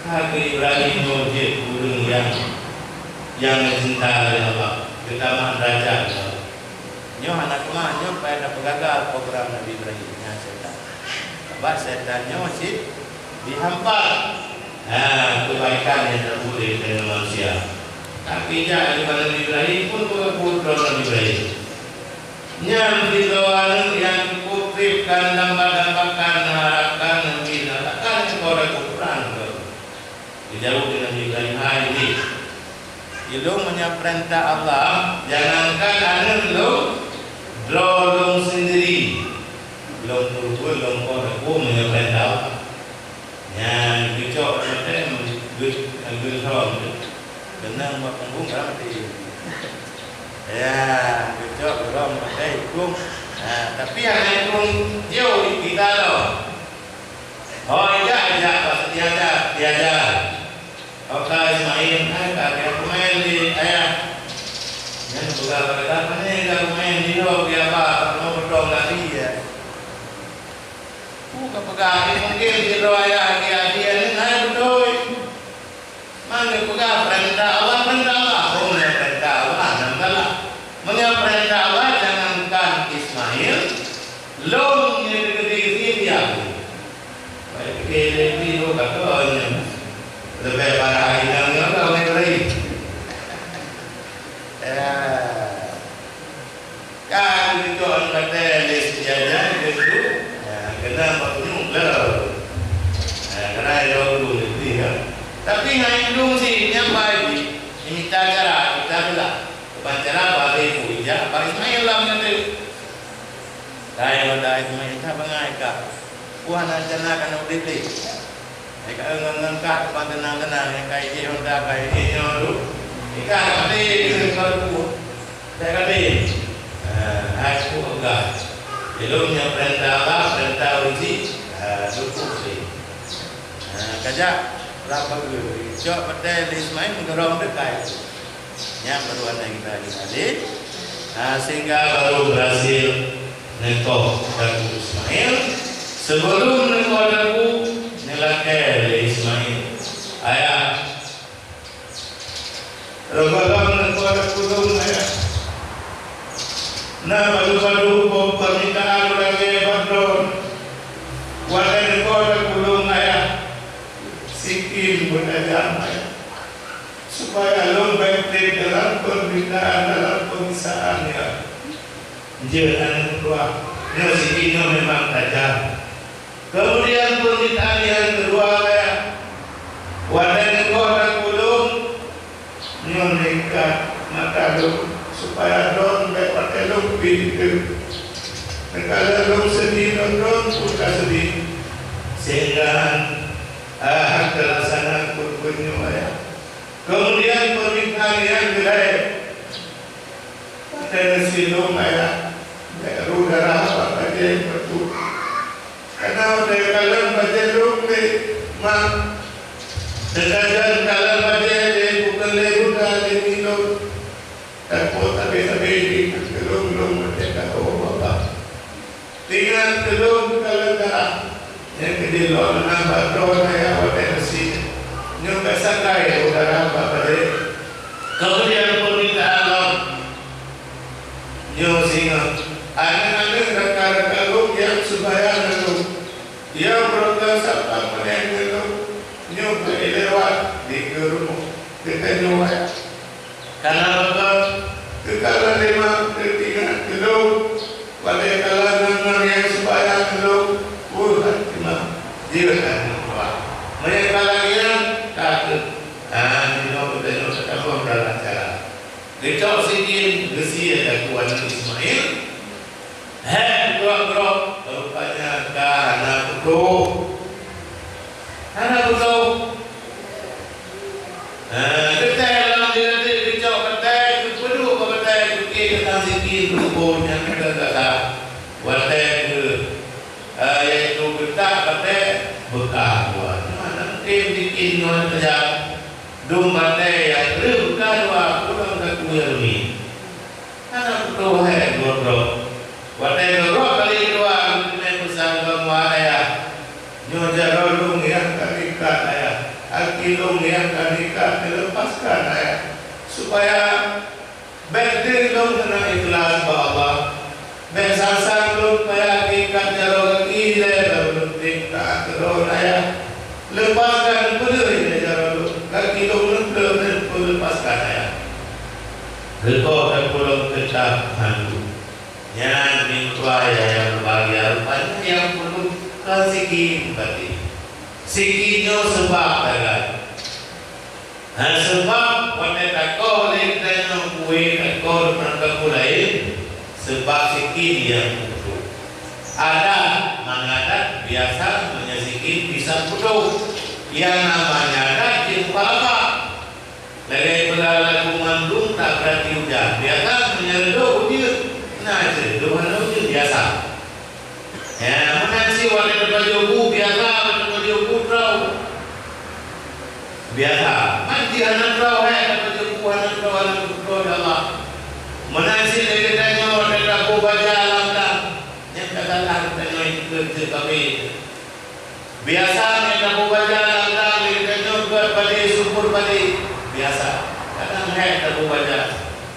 Ka keu Ibrahim nyoe jeuet ureueng nyang, nyang geucinta lé Allah, geutamah deurajat lé Allah. Nyoe hana keumah, nyoe payah tapeugah gagal program Nabi Ibrahim, nyan syaitan. Sabab syaitan nyoe cit dihambat, ha, keubaikan nyang tabuet lé manusia. Tapi jak di Nabi Ibrahim pun, pun, pun, pun Nabi Ibrahim. Nyan sidroe aneuk nyang cukup treb ka neudambat-dambatkan, neuharapkan, neubi, neuharapkan keu kuburan. Geujaweueb lé Nabi Ibrahim, "Hai Iblih, ilôn meunyoe peurintah Allah, jangankan aneuk lôn, droe lôn sendiri, lôn peubuet, lôn poh daku meunyoe peurintah Allah." Nyan geucok mantong geu-, geuhom keunong bak punggong barang maté. Ya, geucok geuhom maté ikung. Ha, tapi hana ikung jioh gita lom. Hôi jak, jak bak Siti Hajar, Siti Hajar. Ho ka Ismail, hai ka geupeumaén lé ayah. Nyan peugah bak gata, pane geupeumaén lé ho, geuyue ba, kamoe peutong tadi, ya. Peue kapeugah, mungken sidroe ayah lagèe aneuk hai beutôi. Man geupeugah peurintah Allah, peurintah Allah. Oh, meunyoe peurintah Allah, hana masalah. Meunyoe peurintah Allah, jangankan Ismail, lôn nyang geude-geude sendiri aku. Baik, oke, jadi, oh, kata orang yang lebih parah lagi nang nyoe ka orang lain. Ya. Ka geucok batèe lé Siti Hajar, geuduek, ha, keunan bak kunyueng gleu. Ha, keunan lôn duek lé pih, kan. Tapi ngon indung si nyan bai jih, mita cara, mita beulah. Ban cara bak ibu ijak bak Ismail lam nyan teuk. Dai pada Ismail, ka bangai ka. Wah, na rencana ka na udép lé. Hai ka ngon, ngon kah ban teunang-teunang, hai ka ijih honda, ka ijih nyoe tu. Hai ka maté, hai ka tu. Hai ka maté. Ha, hai ku peugah. Ilôn nyang peurintah Allah, peurintah uji. Ha, Jak rab bageue, cok batèe lé Ismail meugeurong deukai. Nyan baru aneuk kita lagi tadi. Ha, sehingga baru berhasil neukoh Teungku Ismail. Sebelum neukoh Teungku, neulakèe lé Ismail, "Ayah, reugohlom neukoh Teungku lôn, Ayah. Na padub-padub peumintaan lagèe bak droe. Watèe neukoh Teungku lôn, Ayah, sikin beutajam, Ayah, supaya lôn bèk trép dalam peunderitakan, dalam penyiksaan, ya." Jeuet aneuk meutuah, nyoe sikin nyoe memang tajam. Keumudian peurmintaan nyang keudua, Ayah, watèe neukoh Teungku lôn, nyoe neuikat mata lôn, supaya droe bèk watèe lôn pih teuh. Neukalon lôn seudeh, droe pun ka seudeh. Sehingga, ah, teulaksana peuet-peuet nyoe, Ayah. Keumudian peurmintaan nyang keulhèe, watèe neusie lôn, Ayah, bèk rôh darah bak bajèe, beutôi. Karena watèe kalon bajèe lôn lé ma, teuka jan kalon bajèe lé bukon lé buta lé mi lôn, takot sabé-sabé jikheun keu lôn, lôn watèe ka ho babah. Ingat keu lôn, ka lôn darah. Nyang keudeh lôn na bak droe, Ayah, watèe neusie. Nyoe bèk sagai udara bak bajèe. Keumudian peurmintaan lôn, nyoe singoh, aneuk-aneuk rakan-rakan lôn nyang seubayang ngon lôn, nyang beureukat sapat meuneng ngon lôn, nyoe bèk lewat dikeue rumoh geutanyoe, Ayah. Kana rukon, keu kalon lé ma, keu ingat keu lôn, watèe kalon ngon-ngon nyang seubayang keu lôn, peue hana teuma, jeuet aneuk meutuah. Meunyoe ka lagèe nyan, ka keuh, ah, jinoe geutanyoe tatamong dalam acara. Geucok sikin, geusie lakoe aneuk Ismail, Hék, grok-grok, rupanya ka hana putôh. Hana putôh. Nah, geutée lam jeuet geucok batée, geupeuduek bak batée, geukheun teuntang sikin, geupeubuet nyang gata-gata. Watée geu-, eh, yaitu geutak batée, beukah buah. Hana mungken sikin nyoe teujak. Dum batée nyang kreueh beukah dua, pulang ka kuyée reumi. Hana putôh hai geugrok. Watée geugrok kali keudua, geuteumé peusan lom, "Wahai ayah, nyoe jaroe lôn nyang ka neuikat ayah, aki lôn nyang ka neuikat, neuleupaskan ayah, supaya bèk deuh lôn hana ikhlas bak Allah. Bèk sang-sang lôn payah neuikat jaroe gaki ilée lôn teuikat keu droe ayah. Leupaskan peudeuh ilée jaroe lôn, gaki lôn neupleueh neuleupaskan ayah." Geukoh dan pulang teutab handu. Nyan meutuah ayah nyang mubahgia, rupanya nyang peuduek kon sikin batin. Sikin nyoe seubab dagai. Ha, seubab watée takoh lé geutanyoe kueh, takoh lam kampung laén, seubab sikin nyang putôh. Adat, mangat adat biasa meunyoe sikin bisa putôh, nyang namanya adat jeuet mukhalafah. Lagée peugah lagu mandum tak berarti ujan. Biasa meunyoe reudôk ujeuen, na cit reudôk hana ujeuen, biasa. Ya, meunan cit watée tapajoh bu, biasa watée tapajoh bu troe. Biasa. Man jih hana troe, hai, tapajoh bu hana troe, hana troe, ya Allah. Meunan cit lé geutanyoe watée taboh baja lam dang. Nyang ka salah geutanyoe ikheun cit kami. Biasa nyan taboh baja lam dang lé geutanyoe geuet padé, subur padé. Biasa. Kadang hék taboh baja.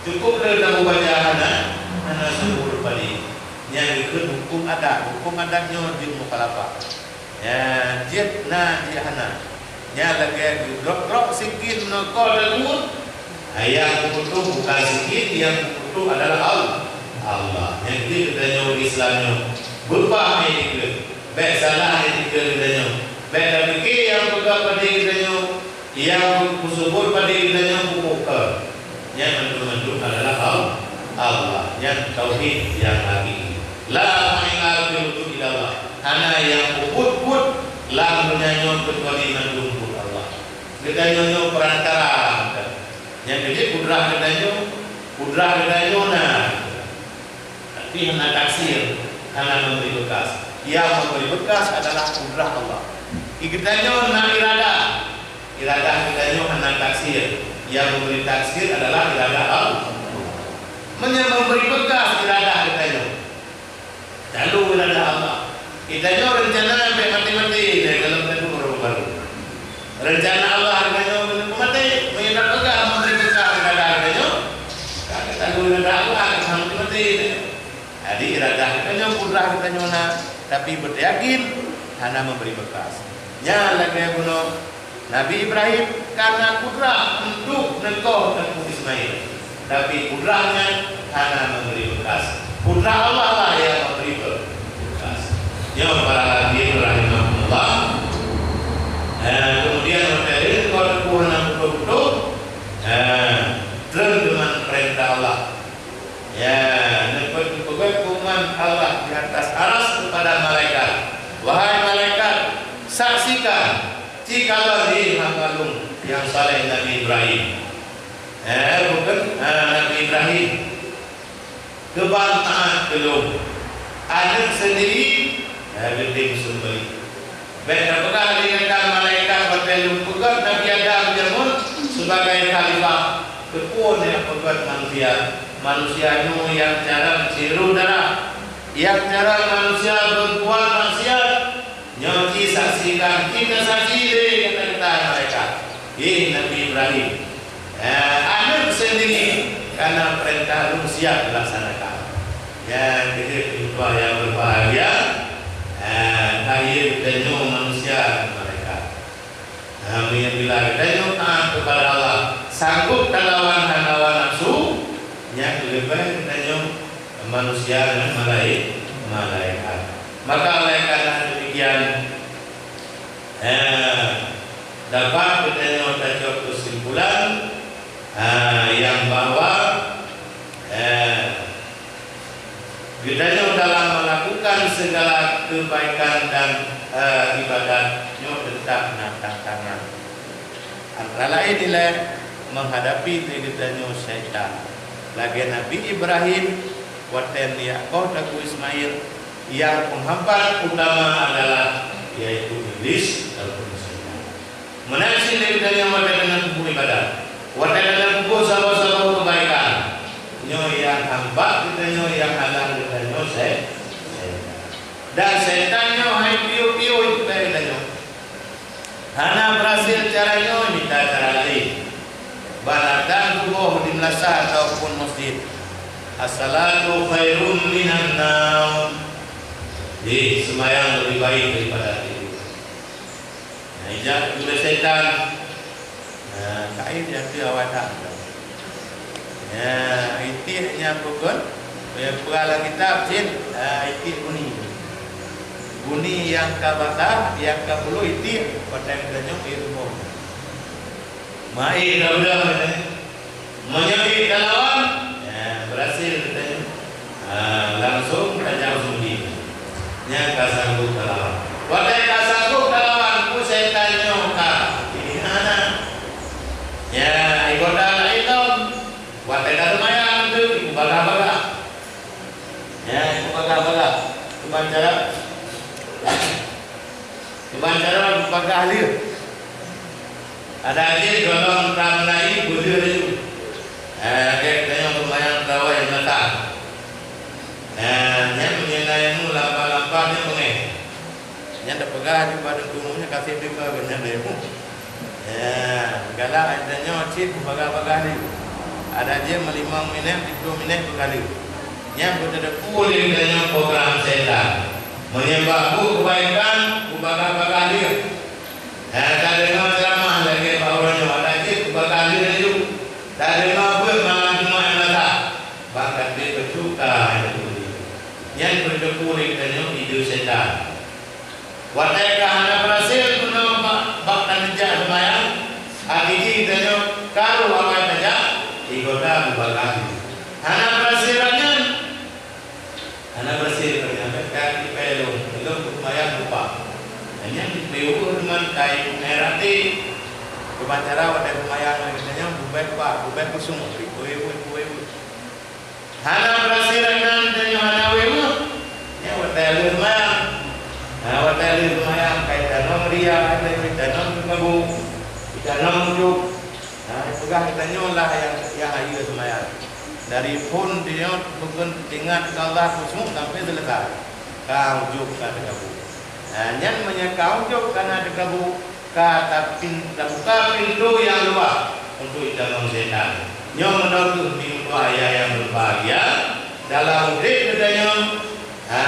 Cukup lé taboh baja hana, hana subur padé. Nyan geukheun hukôm adat. Hukôm adat nyoe jeuet mukhalafah. Nyan jeuet na, jeuet hana. Nyan lagée geugrok-grok sikin meunoe koh dan uet. Nyang putôh bukan sikin, nyang putôh adalah Al-, Allah. Nyan keuh geutanyoe Islam nyoe. Beupaham nyan dikeue. Bèk salah nyan dikeue geutanyoe. Bèk tapike nyang peugah padé geutanyoe, nyang peusubur padé geutanyoe pupuk keu. Nyan mandum-mandum adalah Al-, Allah. Nyan tauhid nyang hakiki. La ma'ila fil wujud illallah. Hana nyang peubuet-buet lam donya nyoe keucuali mandum buet Allah. Geutanyoe nyoe perantara. Nyang keuh jih kudrah geutanyoe, kudrah geutanyoe na. Tapi hana taksir, hana memberi bekas. Yang memberi bekas adalah kudrah Allah. Geutanyoe na iradah. Iradah geutanyoe hana taksir. Yang memberi taksir adalah iradah Allah. Meunyoe memberi bekas iradah geutanyoe, lalu iradah Allah. Geutanyoe rencana bèk maté-maté dari dalam taneuh ureueng baru. Rencana Allah geutanyoe keuneuk maté, meunyoe tapeugah memberi bekas iradah geutanyoe, ka geutanyoe iradah Allah, ka maté-maté. Jadi, iradah geutanyoe, kudrah geutanyoe na, tapi beutayakin hana memberi bekas. Nyan lagèe bunoe Nabi Ibrahim ka na kudrah untuk neukoh Teungku Ismail, tapi kudrah nyan hana memberi bekas. Kudrah Allah lah yang memberi be-, bekas. Nyoe para hadirin rahimakumullah. Eh, kemudian, watèe lheueh neukoh Teungku hana putôh-putôh, eh, treun deungon peurintah Allah. Ya, neupeu-, neupeugah pengumuman Allah di atas aras kepada malaikat, "Wahai malaikat, saksikan, cikalon hé hamba lôn nyang saleh Nabi Ibrahim." Eh, bukan, ha, Nabi Ibrahim. Keuban taát keu lôn. Aneuk sendiri, eh, geutem seumeubeuet. Bèk tapeugah lé gata malaikat watèe lôn peugöt Nabi Adam jameun sebagai khalifah. Keupeue neupeugöt manusia? Manusia nyoe nyang carông jiru darah, nyang carông manusia beurbuat maksiat. Nyoe jisaksikan, jikeusaksi lé gata-gata malaikat. Hé Nabi Ibrahim, eh, aneuk sendiri, karena peurintah lôn siap dilaksanakan. Ya, jadi, ikhwah yang berbahagia, eh, lahir geutanyoe manusia dan malaikat. Nah, meunyoe bila geutanyoe taat kepada Allah, sanggup talawan hawa nafsu, nyan leubeh geutanyoe manusia ngon malai-, malaikat. Maka oleh karena demikian, eh, dapat geutanyoe tacok kesimpulan, eh, yang bahwa, eh, geutanyoe dalam melakukan segala kebaikan dan, eh, ibadat nyoe teutap na tantangan. Antara laén ilèe menghadapi diri geutanyoe syaitan. Lagèe Nabi Ibrahim watèe neujak koh Teungku Ismail, yang penghambat utama adalah yaitu iblis ataupun syaitan. Meunan cit lé geutanyoe watèe taneuk peubuet ibadat, watèe taneuk peubuet saboh-saboh keubaikan, nyoe nyang hambat geutanyoe, nyang halang geutanyoe syai-, syaitan. Dan syaitan nyoe hai piôh-piôh jibèe geutanyoe. Hana beurhasil cara nyoe, mita cara laén. Baladan tuboh di meulasah ataupun masjid. As-salatu khairum minan naum. Jadi, seumayang leubeh baik daripada tidur. Nah, ijak gurée setan. Nah, kain di ateueh awak that. Ya, itik nyang bukon, ya, peugah lam kitab jin, ah, itik buni. Buni nyang ka basah, nyang ka pulo itik, watèe geutanyoe ié tuboh. Maé ka beudôh, ya. Meunyoe ié talawan, ya, beurhasil geutanyoe. Ah, langsung tajak u sumbi. Nyan ka sanggup talawan. Watèe ka sanggup talawan, peue setan nyoe ka? Ini hana. Ya, ibadah laén lom. Watèe ka seumayang teuk, ipeubagah-bagah. Ya, ipeubagah-bagah. Kiban cara, kiban cara ipeubagah lheueh. Adak jih gohlom ka meulayi, beulheueh laju. Eh, lagèe tanyoe seumayang tarawih meulatang. Eh, nyan meunyoe na ilmu lampa-lampa nyan beungèh. Nyan tapeugah di padub tumu nyan ka sép deungoe nyan lé. Ya, galak tanyoe cit beubagah-bagah lé. Adak jih meulimong minèt, siplôh minèt beukali. Nyan beuteudeuk lé tanyoe program setan. Meunyoe bak buet keubaikan, beubagah-bagah lé. Nah, tadeungoe ceuramah lagèe bak uroe nyoe, adak jih beubagah lé laju. Tadeungoe beuet malam Jumat nyang rata, bak ka trép peucuka nyang turi. Nyan peuteupue lé geutanyoe ideh setan. Watèe ka hana beurhasil bunoe bak, bak taneujak seumayang, akhé jih geutanyoe karu awai tajak, igoda beubagah lé. Hana beurhasil lagèe nyan. Hana beurhasil, ka nyan bèk ka tipèe lôn, lôn seumayang lupa. Nyan tipèe ueh teuma kai pungai rate. Kiban cara watèe seumayang lagèe nyan, bubèe kuat, bubèe kusong, tipèe ueh, tipèe ueh. Hana beurhasil nyan, tanyoe hana weue. Nyan watèe lheueh seumayang. Nah, watèe lheueh seumayang, kai tanoh ri Ya, ada yang ditanam kabu, ditanam ujuk. Nah, peugah geutanyoe lah yang, yang hayeue seumayang. Dari phon dia bukan ingat ke Allah khusyuk sampai selesai. Ka ujuk ka teukabu. Nah, nyan meunyoe ka ujuk ka na teukabu, ka tapin-, tabuka pintoe nyang luwah untuk jitamong setan. Nyoe meunoe kheueh meutuah ayah nyang berbahagia dalam udeb geutanyoe. Ha,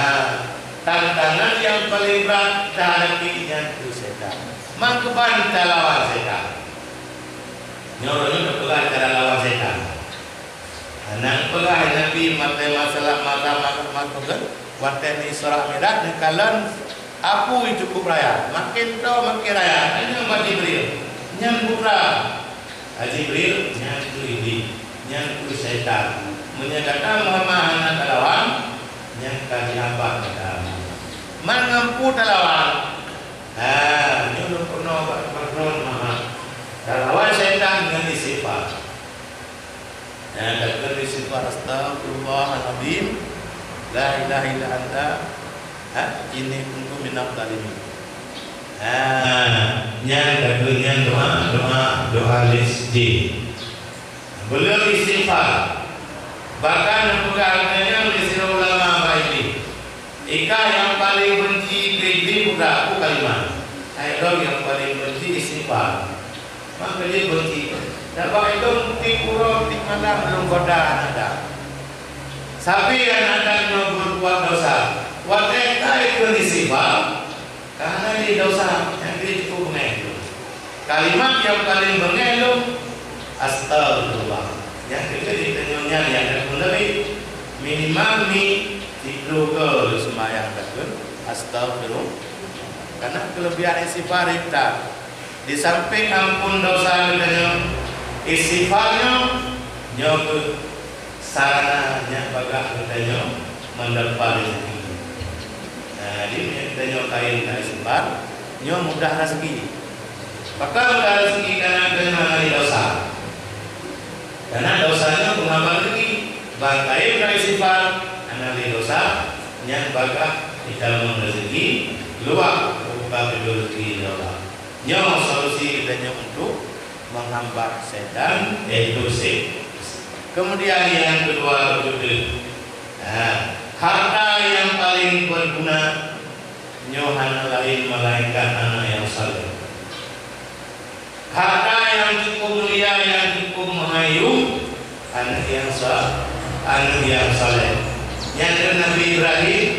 tantangan nyang paleng brat tahadapi nyan kheueh setan. Mangkeubang talawan setan. Nyoe lôn peugah cara lawan setan. Hana peugah Nabi maté masalah mata mata mata kan? Watèe Isra Mi'raj neukalon apui cukup raya. Makin to makin raya. Tanyong bak Jibril. Nyan putra. Ah, Jibril, nyan kheueh iblis, nyan kheueh setan. Meunyoe gata Muhammad hana talawan, nyan ka jihabah gata. Man ngon peue talawan? Ha, nyoe lôn peurunoe bak teumpat droeneuh Muhammad. Talawan setan ngon istighfar. Nyan takheun istighfar, "Astaghfirullahalazim, la ilaha illa anta, ha, inni kuntu minadh dhalimin." Ha, nyan takheun nyan doa, doa, doa lé sideh. Beuleum istighfar. Bahkan neupeugah lagèe nyan lé sidroe ulama bak Iblis. Ikah nyang paleng benci keu Iblis peugah, peue kalimat? Hai droe nyang paleng benci istighfar. Maka lé benci. Sabab ilôn tiep uroe tiep malam lôn goda aneuk Adam. Sabe aneuk Adam nyoe berbuat dosa. Watèe ka ikheun istighfar, ka hana lé dosa, nyang lé cukup beungèh lôn. Kalimat nyang paleng beungèh lôn, astaghfirullah. Nyang keu geutanyoe nyan nyang takheun Nabi, minimal mi siplôh kali seumayang takheun astaghfirullah. Karena kelebihan istighfar itu, di samping ampôn dosa geutanyoe, istighfar nyoe, nyoe kheueh sarana nyang bagah geutanyoe mendapah rezeki. Nah, jadi meunyoe geutanyoe kayém na istighfar, nyoe mudah rezeki. Pakon mudah rezeki? Karena geutanyoe hana lé dosa. Karena dosa nyoe peunghambat rezeki. Ban kayém na istighfar, hana lé dosa, nyan bagah jitamong rezeki, luwah buka pintoe rezeki lé Allah. Nyoe solusi geutanyoe untuk menghambat setan, yaitu se-, kemudian yang kedua, beutôi, ha, harta yang paling berguna nyoe hana lain melainkan anak yang saleh. Harta yang cukup mulia, yang cukup meuhayu, aneuk nyang sa-, aneuk nyang saleh. Nyan keuh Nabi Ibrahim,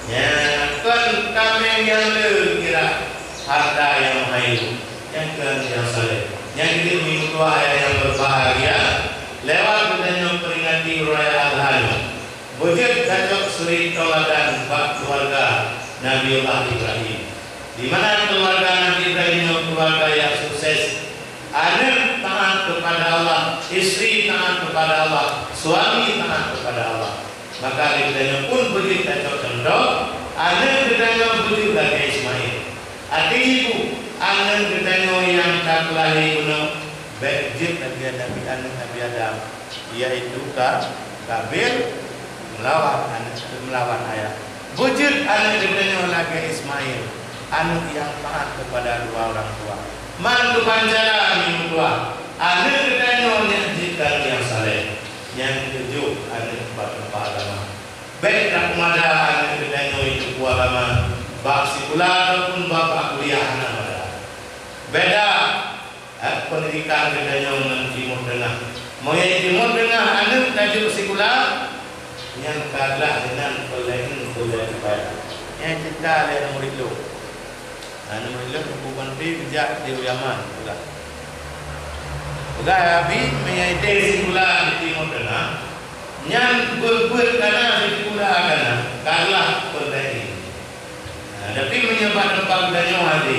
nyan kon kaméng nyang le kira harta nyang meuhayu. Nyan keuh aneuk nyang saleh. Nyan keuh meutuah ayah nyang berbahagia, lewat geutanyoe peringati Raya Adha nyoe. Beujeuet tacok suri tauladan bak keuluwarga Nabiullah Ibrahim. Di mana keuluwarga Nabi Ibrahim nyoe keuluwarga nyang sukses. Aneuk taat kepada Allah, istri taat kepada Allah, suami taat kepada Allah. Maka geutanyoe pun beujeuet tacok cuntoh, aneuk geutanyoe beujeuet lagèe Ismail. Até ibu, aneuk geutanyoe nyang ka peulahé bunoe, bèk jeuet lagèe Nabi, aneuk Nabi Adam. Yaitu ka-, Kabil meulawan aneuk, meulawan ayah. Beujeuet aneuk geutanyoe lagèe Ismail, aneuk nyang taat kepada dua orang tua. Man keubancara meutuah, aneuk geutanyoe nyang jeuet keu nyang saleh, nyang tujoh aneuk bak teumpat agama. Bèk tapeumada aneuk geutanyoe itu agama bak sikula ataupun bak, bak kuliah, hana mada. Beda. Eh, peundidikan geutanyoe ngon Timur Teungah. Meunyoe Timur Teungah aneuk tajok sikula, nyan ka gleh inan peuleueng peuleueng ibadat. Nyan cerita lé aneuk murit lôn. Aneuk murit lôn Teungku Mantri geujak di Yaman, peugah. Peugah, "Abi, meunyoe idéh sikula di Timur Teungah, nyan beuet-beuet kana di sikula kana, ka gleh peuleueng." Nah, tapi meunyoe bak teumpat geutanyoe hana.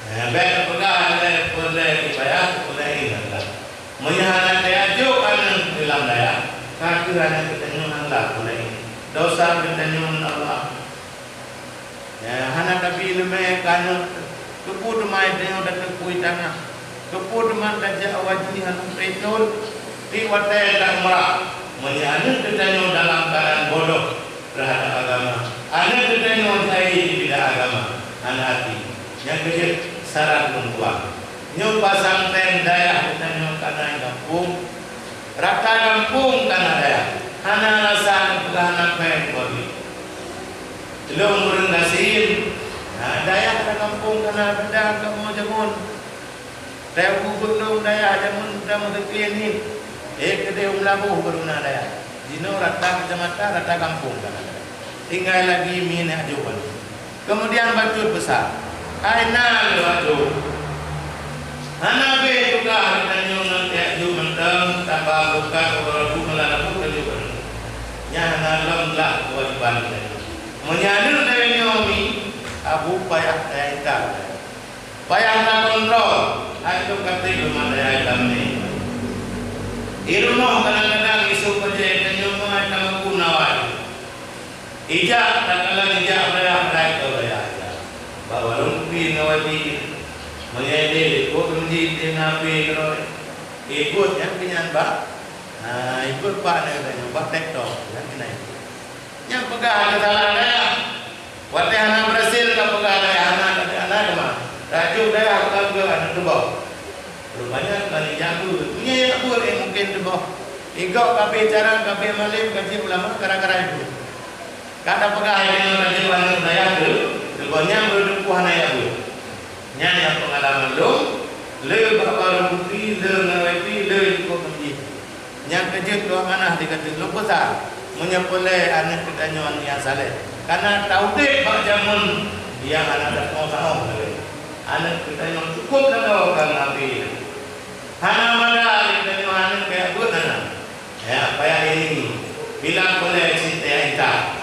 Nah, bèk peugah lé peuleueng ibadat, peuleueng inan lah. Meunyoe hana tajok aneuk di lam dayah, ka keuh aneuk geutanyoe hana lah peuleueng. Dosa geutanyoe ngon Allah. Ya, hana tabi leumé keu aneuk. Keupeue teuma tanyoe tateupui tangah? Keupeue teuma tajak wajih aneuk taitot? Di watèe taumrah, meunyoe aneuk geutanyoe dalam keuadaan bodoh, teuhadab agama. Aneuk geutanyoe jahé di bidang agama, hana até. Nyang keujeuet syarat lôn tuan. Nyoe pasantren dayah geutanyoe ka na gampông, rata gampông ka na dayah. Hana rasa neupeugah na péng bagi. Lôn ureueng gasien, na dayah rata gampông ka na beda kamoe jameun. Teuh ubeut lôn dayah jameun udah meuseuti nit. Eh, keudeh u Meulaboh baru na dayah. Jinoe rata keucamatan, rata gampông ka na dayah. Tinggai lagi minèt aju ban. Keumudian bacut beusa. Hai na lôn aju. Hana beh juga geutanyoe ngon teuh aju mantong, taba buka uroe Rabu malam Rabu laju ban. Nyan hana lom lah kewajiban geutanyoe. Meunyo aneuk lagèe nyoe mi, abu payah teuintat. Payah takontrol, hai lôn katrép lôn mandai hai tamé. Di rumoh kadang-kadang isuk pajèe tanyoe meuai tameuku nawai. Ijak takalon ijak beulayah, beulayah keu beulayah ijak. Bak warông kupi ngon wabi. Meunyoe ideh ikôt meunjih ideh na api keudroe. Ikôt nyan keu nyan bak. Ha, ikôt bak nyan tanyoe bak TikTok nyan keunan. Nyang peugah hana salah dayah. Watèe hana beurhasil ka peugah dayah hana, hana teuma. Rajuk dayah bukan keu hana teuboh. Rupanya ka ijak beuet. Meunyoe ijak beuet, eh, mungken teuboh. Igok ka abéh carông, ka abéh malém, ka jeuet ulama, gara-gara ibu. Ka tapeugah lagèe nyoe ka jeuet aneuk dayah teu, teuboh nyang beureudukuh hana ijak beuet. Nyan nyang peungalaman lôn, le bak warông kupi, le ngon wabi, le di likôt meujih. Nyang keujeuet dua manah di gaten lôn peugah, meunyoe peureulèe aneuk geutanyoe nyang saleh, kana taudép bak jameun nyang hana teukoh-koh lagèe. Aneuk geutanyoe cukôp lagoe ka nabi. Hana mada geutanyoe aneuk kaya beuet hana. Ya, payah iring. Bila peureulèe cit teuintat.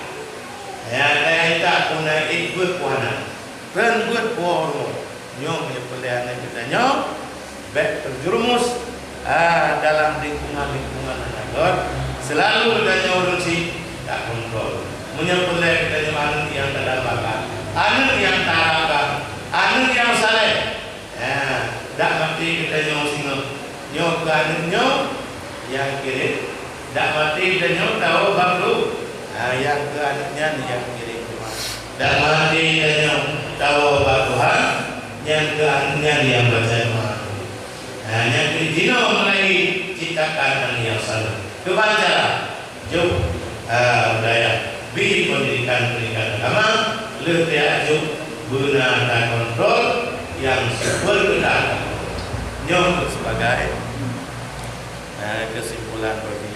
Ya, teuintat pun na ék beuet pun hana. Kheun beuet po rumoh. Nyoe meunyoe peureulèe aneuk geutanyoe, bèk teujeureumus, ah, dalam lingkungan-lingkungan aneuk göt. Seulalu geutanyoe ureueng chik takontrol. Meunyoe peureulèe geutanyoe aneuk nyang tadambakan, aneuk nyang taharapkan, aneuk nyang saleh. Ah, dak maté geutanyoe singoh. Nyoe keu aneuk nyoe nyang kirém. Dak maté geutanyoe tawoe bak Tuhan. Ah, nyang keu aneuk nyan nyang kirém Tuhan. Dak maté geutanyoe tawoe bak Tuhan, nyang keu aneuk nyan nyang baca doa. Ah, nyang keu jinoe meulahé ciptakan aneuk nyang saleh. Keu bansa. Jôh, ah, budaya, bi pendidikan-pendidikan agama, lheueh teuh jôh beuna takontrol nyang seuber keunan. Nyoe sebagai, ah, kesimpulan bagi